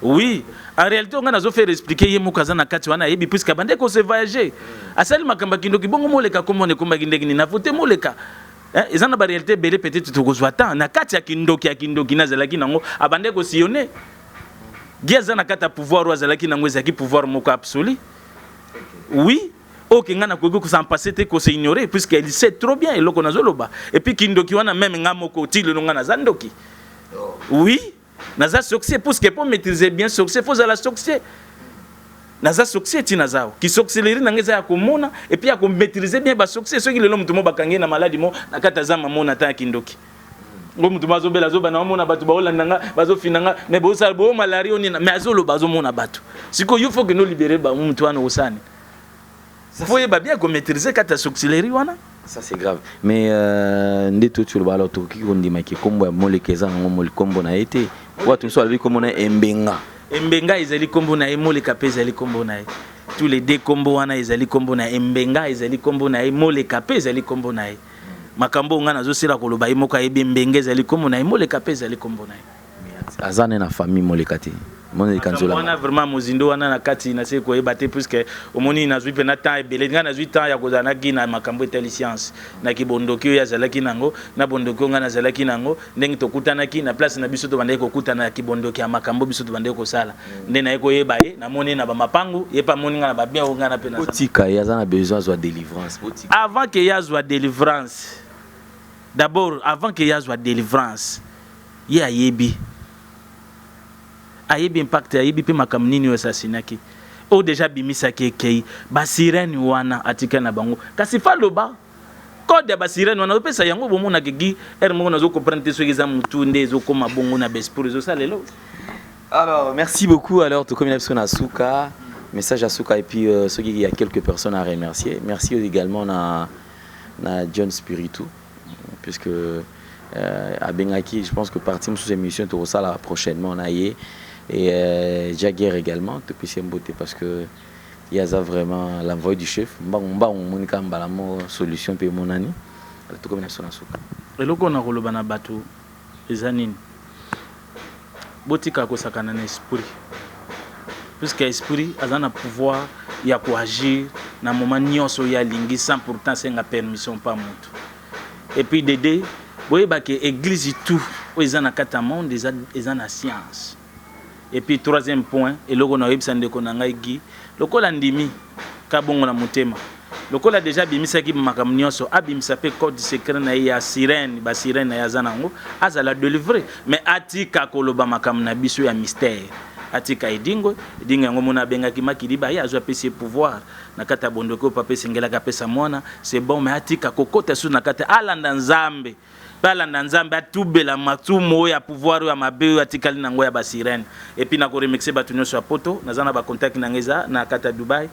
Oui, en réalité nga nazo faire expliquer, ye moko aza na kati wana, ayebi, puisque abandi kose voyager, asali makambo ya kindoki. Bongo Moleka komona ekomaki ndenge nini na vote Moleka? Eza na baréalité ebele, peut-être tokozwa temps na kati ya kindoki, ya kindoki nazalaki nango, abandi kosillonner Gi aza na kati ya pouvoir oyo azalaki nango, ezalaki pouvoir moko absolu. Oui, oyo ke ngai nakoki kos'en passer te, kose ignorer, puisque il sait trop bien eloko nazoloba. Et puis kindoki wana, même nga moko ti lelo nga naza ndoki. Oui, naza sorcier, puisque po maîtriser bien sorcier, faut ozala sorcier. Naza sorcier ntina aza awa, kisorcellerie na ngai eza ya komona et puis ya komaîtriser bien basorcier. Soki lelo moto mo bakangi ye na maladi mo na kati aza mamona ata ya kindoki ngo, moto mo azobela, azobana, omona bato baolanda nga, bazofina nga, mais bosala bo malaria onina, mais azoloba, azomona bato. Sikoyo yo faut kende olibérer moto wana, osani faut yeba bien komaîtriser kati ya sorcellerie wana. Ça c'est grave, mais nde toti oloba, alors tokoki kondimaki nkombo ya Moleka eza nango nkombo na ye te? Bato mosusu balobi nkombo na ye Embenga. Embenga ezali nkombo na ye, Moleka mpe ezali nkombo na ye. Tous les deux nkombo wana ezali nkombo na ye. Embenga ezali nkombo na ye, Moleka mpe ezali nkombo na ye. Makambo oyo ngai nazosila koloba, ye moko ayebi. Embenga ezali nkombo na ye, Moleka mpe ezali nkombo na ye. Aza ne na famille Moleka te, Moleka Nzola? Wana vraiment mozindo wana na kati nase koyeba te, puisque omoni nazwi mpena temps ebele. Ngai nazwi temps ya kozala naki na makambo etali science na kibondoki oyo azalaki nango, na bondoki oyo ngai nazalaki nango, ndenge tokutanaki na place na biso, tobandaki kokutana ya kibondoki ya makambo biso tobandaki kosala, nde naye koyeba ye, namoni na bamapangu, ye mpe amoni ngai na babien oyo ngai na mpe. Botika ye, aza na besoin azwa délivrance. Avant ke ye azwa délivrance, d'abord avant ke ye azwa délivrance, ye ayebi, ayebi impact, ayebi mpe makambo nini oyo asasinaki, oyo déjà abimisaki, ekei basirene wana atikali na bango. Kasi fa loba code ya basirene wana, opesa yango, bomonaka gi ere moko nazo comprendre te soki eza motu nde ezokóma bongo na baesprit ezosala eloko. Alors merci beaucoup. Alors tokomi na biso na suka, message à suka et puis soki il y a quelques personnes à remercier. Merci également na John Spiritu, puisque abengaki, je pense que partie mosusu émission tokosala prochainement na ye, et Jagger également, topesi ye mbote parce que ye aza vraiment l'envoyé du chef. Mbangu mbangu omoni kaka mbala moko solution mpe emonani. Tokomi na biso na suka. Eloko na koloba na bato eza nini? Botika kosakana na esprit, puisque esprit aza na pouvoir ya koagir na moment nyonso oyo alingi, sans pourtant asenga permission pa motu. Et puis dede boyeba ke église tout oyo eza na kati ya monde eza na science. Et puis troisième point, eloko na oyebisa ndeko na ngai Gi, lokola ndimi ka bongo na motema, lokola déjà abimisaki makambo nyonso, abimisa mpe code secret na ye ya sirène, basirène na ye aza nango, azala délivré, mais atika koloba makambo na biso ya mystère. Atika edingwe, edingwe yango mona abengaki makiliba, ye azwi, apesi ye pouvoir na kati ya bondoki oyo papa esengelaki apesa mwana. C'est bon, mais atika kokota susu na kati, alanda Nzambe mpe alanda Nzambe, atubela matumu oyo ya pouvoir oyo ya mabe oyo atikali nango ya basirene. Et puis nakoremercier bato nyonso ya poto. Naza na bacontact na ngai eza na kati ya Dubai,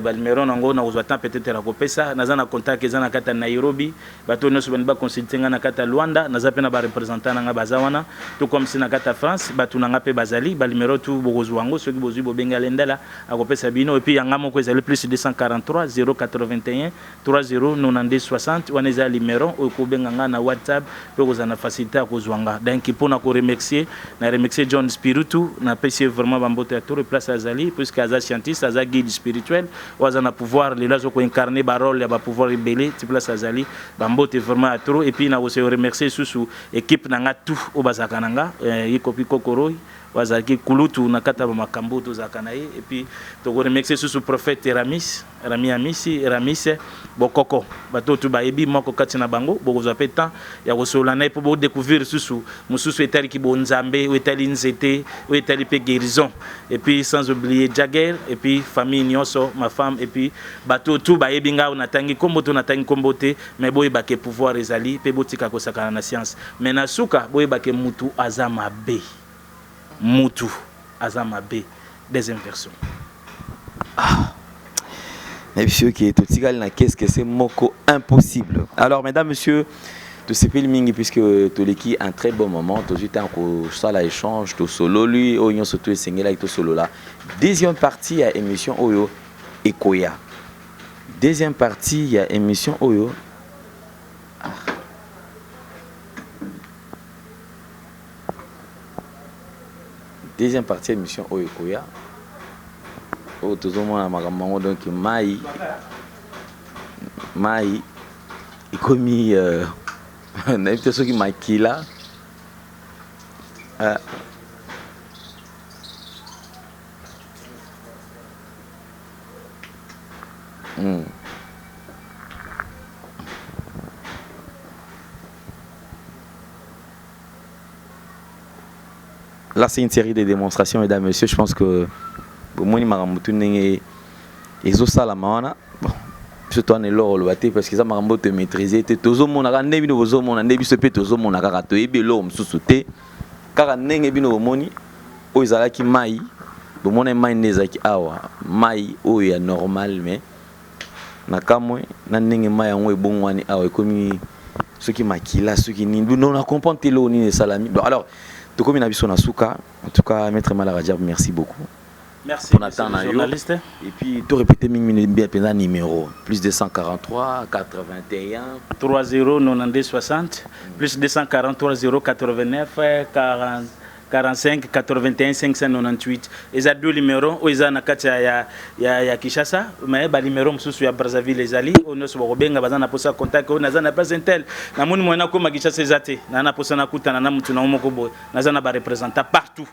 banumero nango nakozwa temps peut-être ya kopesa. Naza na contact eza na kati ya Nairobi, bato nyonso bandi baconsulte ngai. Na kati ya Luanda naza mpe na bareprésentant na ngai baza wana, tout comme si na kati ya France bato na ngai mpe bazali. Banumero tu bokozwa yango, soki bozwi bobengi Alendala, akopesa bino. Et puis yanga moko ezali plus 243 081 30 92 60. Wana eza numero oyo kobenga ngai na WhatsApp. Mpe okozala na facilité ya kozwa nga. Donc mpo na ko remercier, na remercier John Spiritu, napesi ye vraiment bambote ya toro place azali, puisque aza scientiste, aza guide spirituel oyo aza na pouvoir lelo, azo ko incarner ba rôle ya ba pouvoir ebele ti place azali. Bambote vraiment ya trop. Et puis na kose remercier susu équipe na nga tout oyo bazalaka na nga, y compris Kokoroi oyo azalaki kulutu na kati ya bamakambo oyo tozalaka na ye. Et puis tokoremercier susu prophète Ramis, Rami Amisi, Ramis Bokoko. Bato oyo tu bayebi moko kati na bango, bokozwa mpe temps ya kosolola na ye mpo bodécouvrir susu mosusu etaliki bonzambe, oyo etali nzete, oyo etali mpe guérison. Et puis sans oublier Jagger et puis famille nyonso, ma femme, et puis bato oyo tu bayebi ngai, oyo natangi nkombo to natangi nkombo te, mais boyebake pouvoir ezali mpe botika kosakana na science. Mais na suka, boyebake mutu aza mabe, mutu aza mabe. Deuxième version. Nayebi soki totikali na qu'est-ce que c'est moko impossible. Alors mesdames, messieurs, tosepeli mingi puisque toleki un très bon moment, tozwi ntango kosala échange, tosololi oyo nyonso to esengelaki tosolola. Deuxième partie ya émission oyo ekoya, deuxième partie ya émission oyo, ah. Deuxième partie ya émission oyo ekoya, oyo tozomona makambo yango. Donc mai mai ekomi, nayebi te soki makila. Là, c'est une série de démonstrations, mesdames, messieurs. Je pense que bomoni makambo tu ndenge ezosalama wana. Bon, biso towana eloko oloba te parce que eza makambo tomaîtrise te. Tozomona kaka nde bino bozomona, nde biso mpe tozomona kaka, toyebi eloko mosusu te, kaka ndenge bino bomoni. Oyo ezalaki mai, bomona mai nde ezalaki awa, mai oyo ya normal, mais na kamwe na ndenge mai yango ebongwani awa, ekomi soki makila, soki nini, non, na comprendre te eloko nini esalami. Bon, alors tokomi na biso na suka. En tout cas, maître Mala Rajab, merci beaucoup. Merci. Pour temps na yo. Journaliste. Et puis to répéter mingi bien mpenza numéro plus 243 81 30 92 60, plus 243 089 40 45 81 598. Eza deux numéro oyo eza na kati ya Kinshasa, mais banuméro mosusu ya Brazzaville ezali. Oyo nyonso bakobenga, baza na posa contact, oyo naza na place un tel, namoni moyen nakóma Kinshasa eza te, naza na posa nakutana na mutu nango moko boye, naza na bareprésentant partout.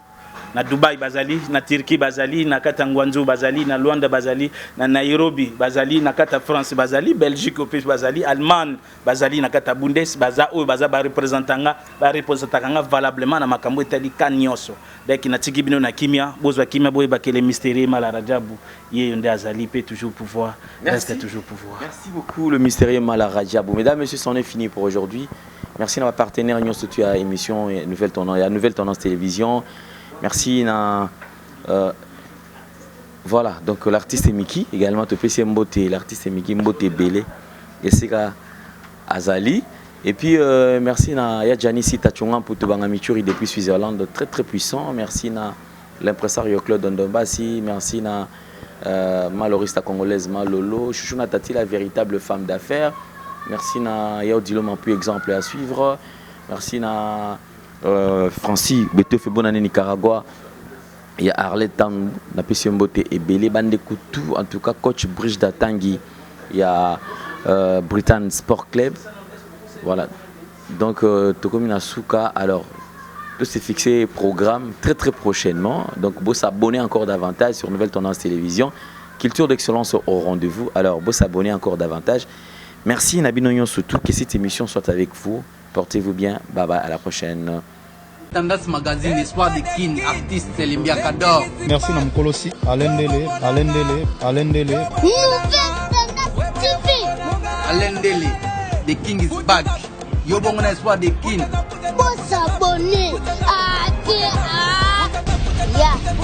Na Dubai bazali, na Turquie bazali, na kati ya Guangzhou bazali, na Luanda bazali, na Nairobi bazali, na kati ya France bazali, Belgique mpe bazali, Allemagne bazali, na kati ya Bundes baza. Oyo baza barepresentant nga, barepresentaka nga valablement na makambo etali ka nyonso. Donc natiki bino na kimia, bozwa kimia, boyebaka le mystérieux Mala Rajabu ye nde azali mpe toujours pouvoir. Merci. Reste toujours pouvoir. Merci beaucoup, le mystérieux Mala Rajabou. Mesdames, Messieurs, c'en est fini pour aujourd'hui. Merci à ma partenaire nyonso tu à émission Nouvelle Tendance, à Nouvelle Tendance Télévision. Merci na voilà, donc l'artiste Miki également, topesi mbote, l'artiste Miki, mbote belé esika azali. Et puis merci na ya Gianni Sita Chonga Mputu Banga Michuri depuis Switzerland, très très puissant. Merci na l'impresario Claude Ndombasi, merci na malorista congolaise Malolo, Chouchouna Tati, la véritable femme d'affaires. Merci na Yao Diloma, puis exemple à suivre. Merci na Francis Betefe, bonne année Nicaragua. Il y a Arlette Tang, na pesi mbote ebele bandeko tout. En tout cas coach Brige Datangi, il y a Britain Sport Club. Voilà. Donc tokomi na suka. Alors tout s'est fixé programme très très prochainement. Donc bo s'abonner encore davantage sur Nouvelle Tendance Télévision. Culture d'excellence au rendez-vous. Alors bo s'abonner encore davantage. Merci na bino surtout, que cette émission soit avec vous. Portez-vous bien. Bye bye, à la prochaine. Tendance Magazine, Espoir de Kin, artiste Limbiakador. Merci na mokolosi Alendele, Alendele, Alendele. Nouvelle Tendance TV. Alendele, The King is back. Yo bongo na Espoir de Kin. Bo s'abonner. Ah, ah, ya.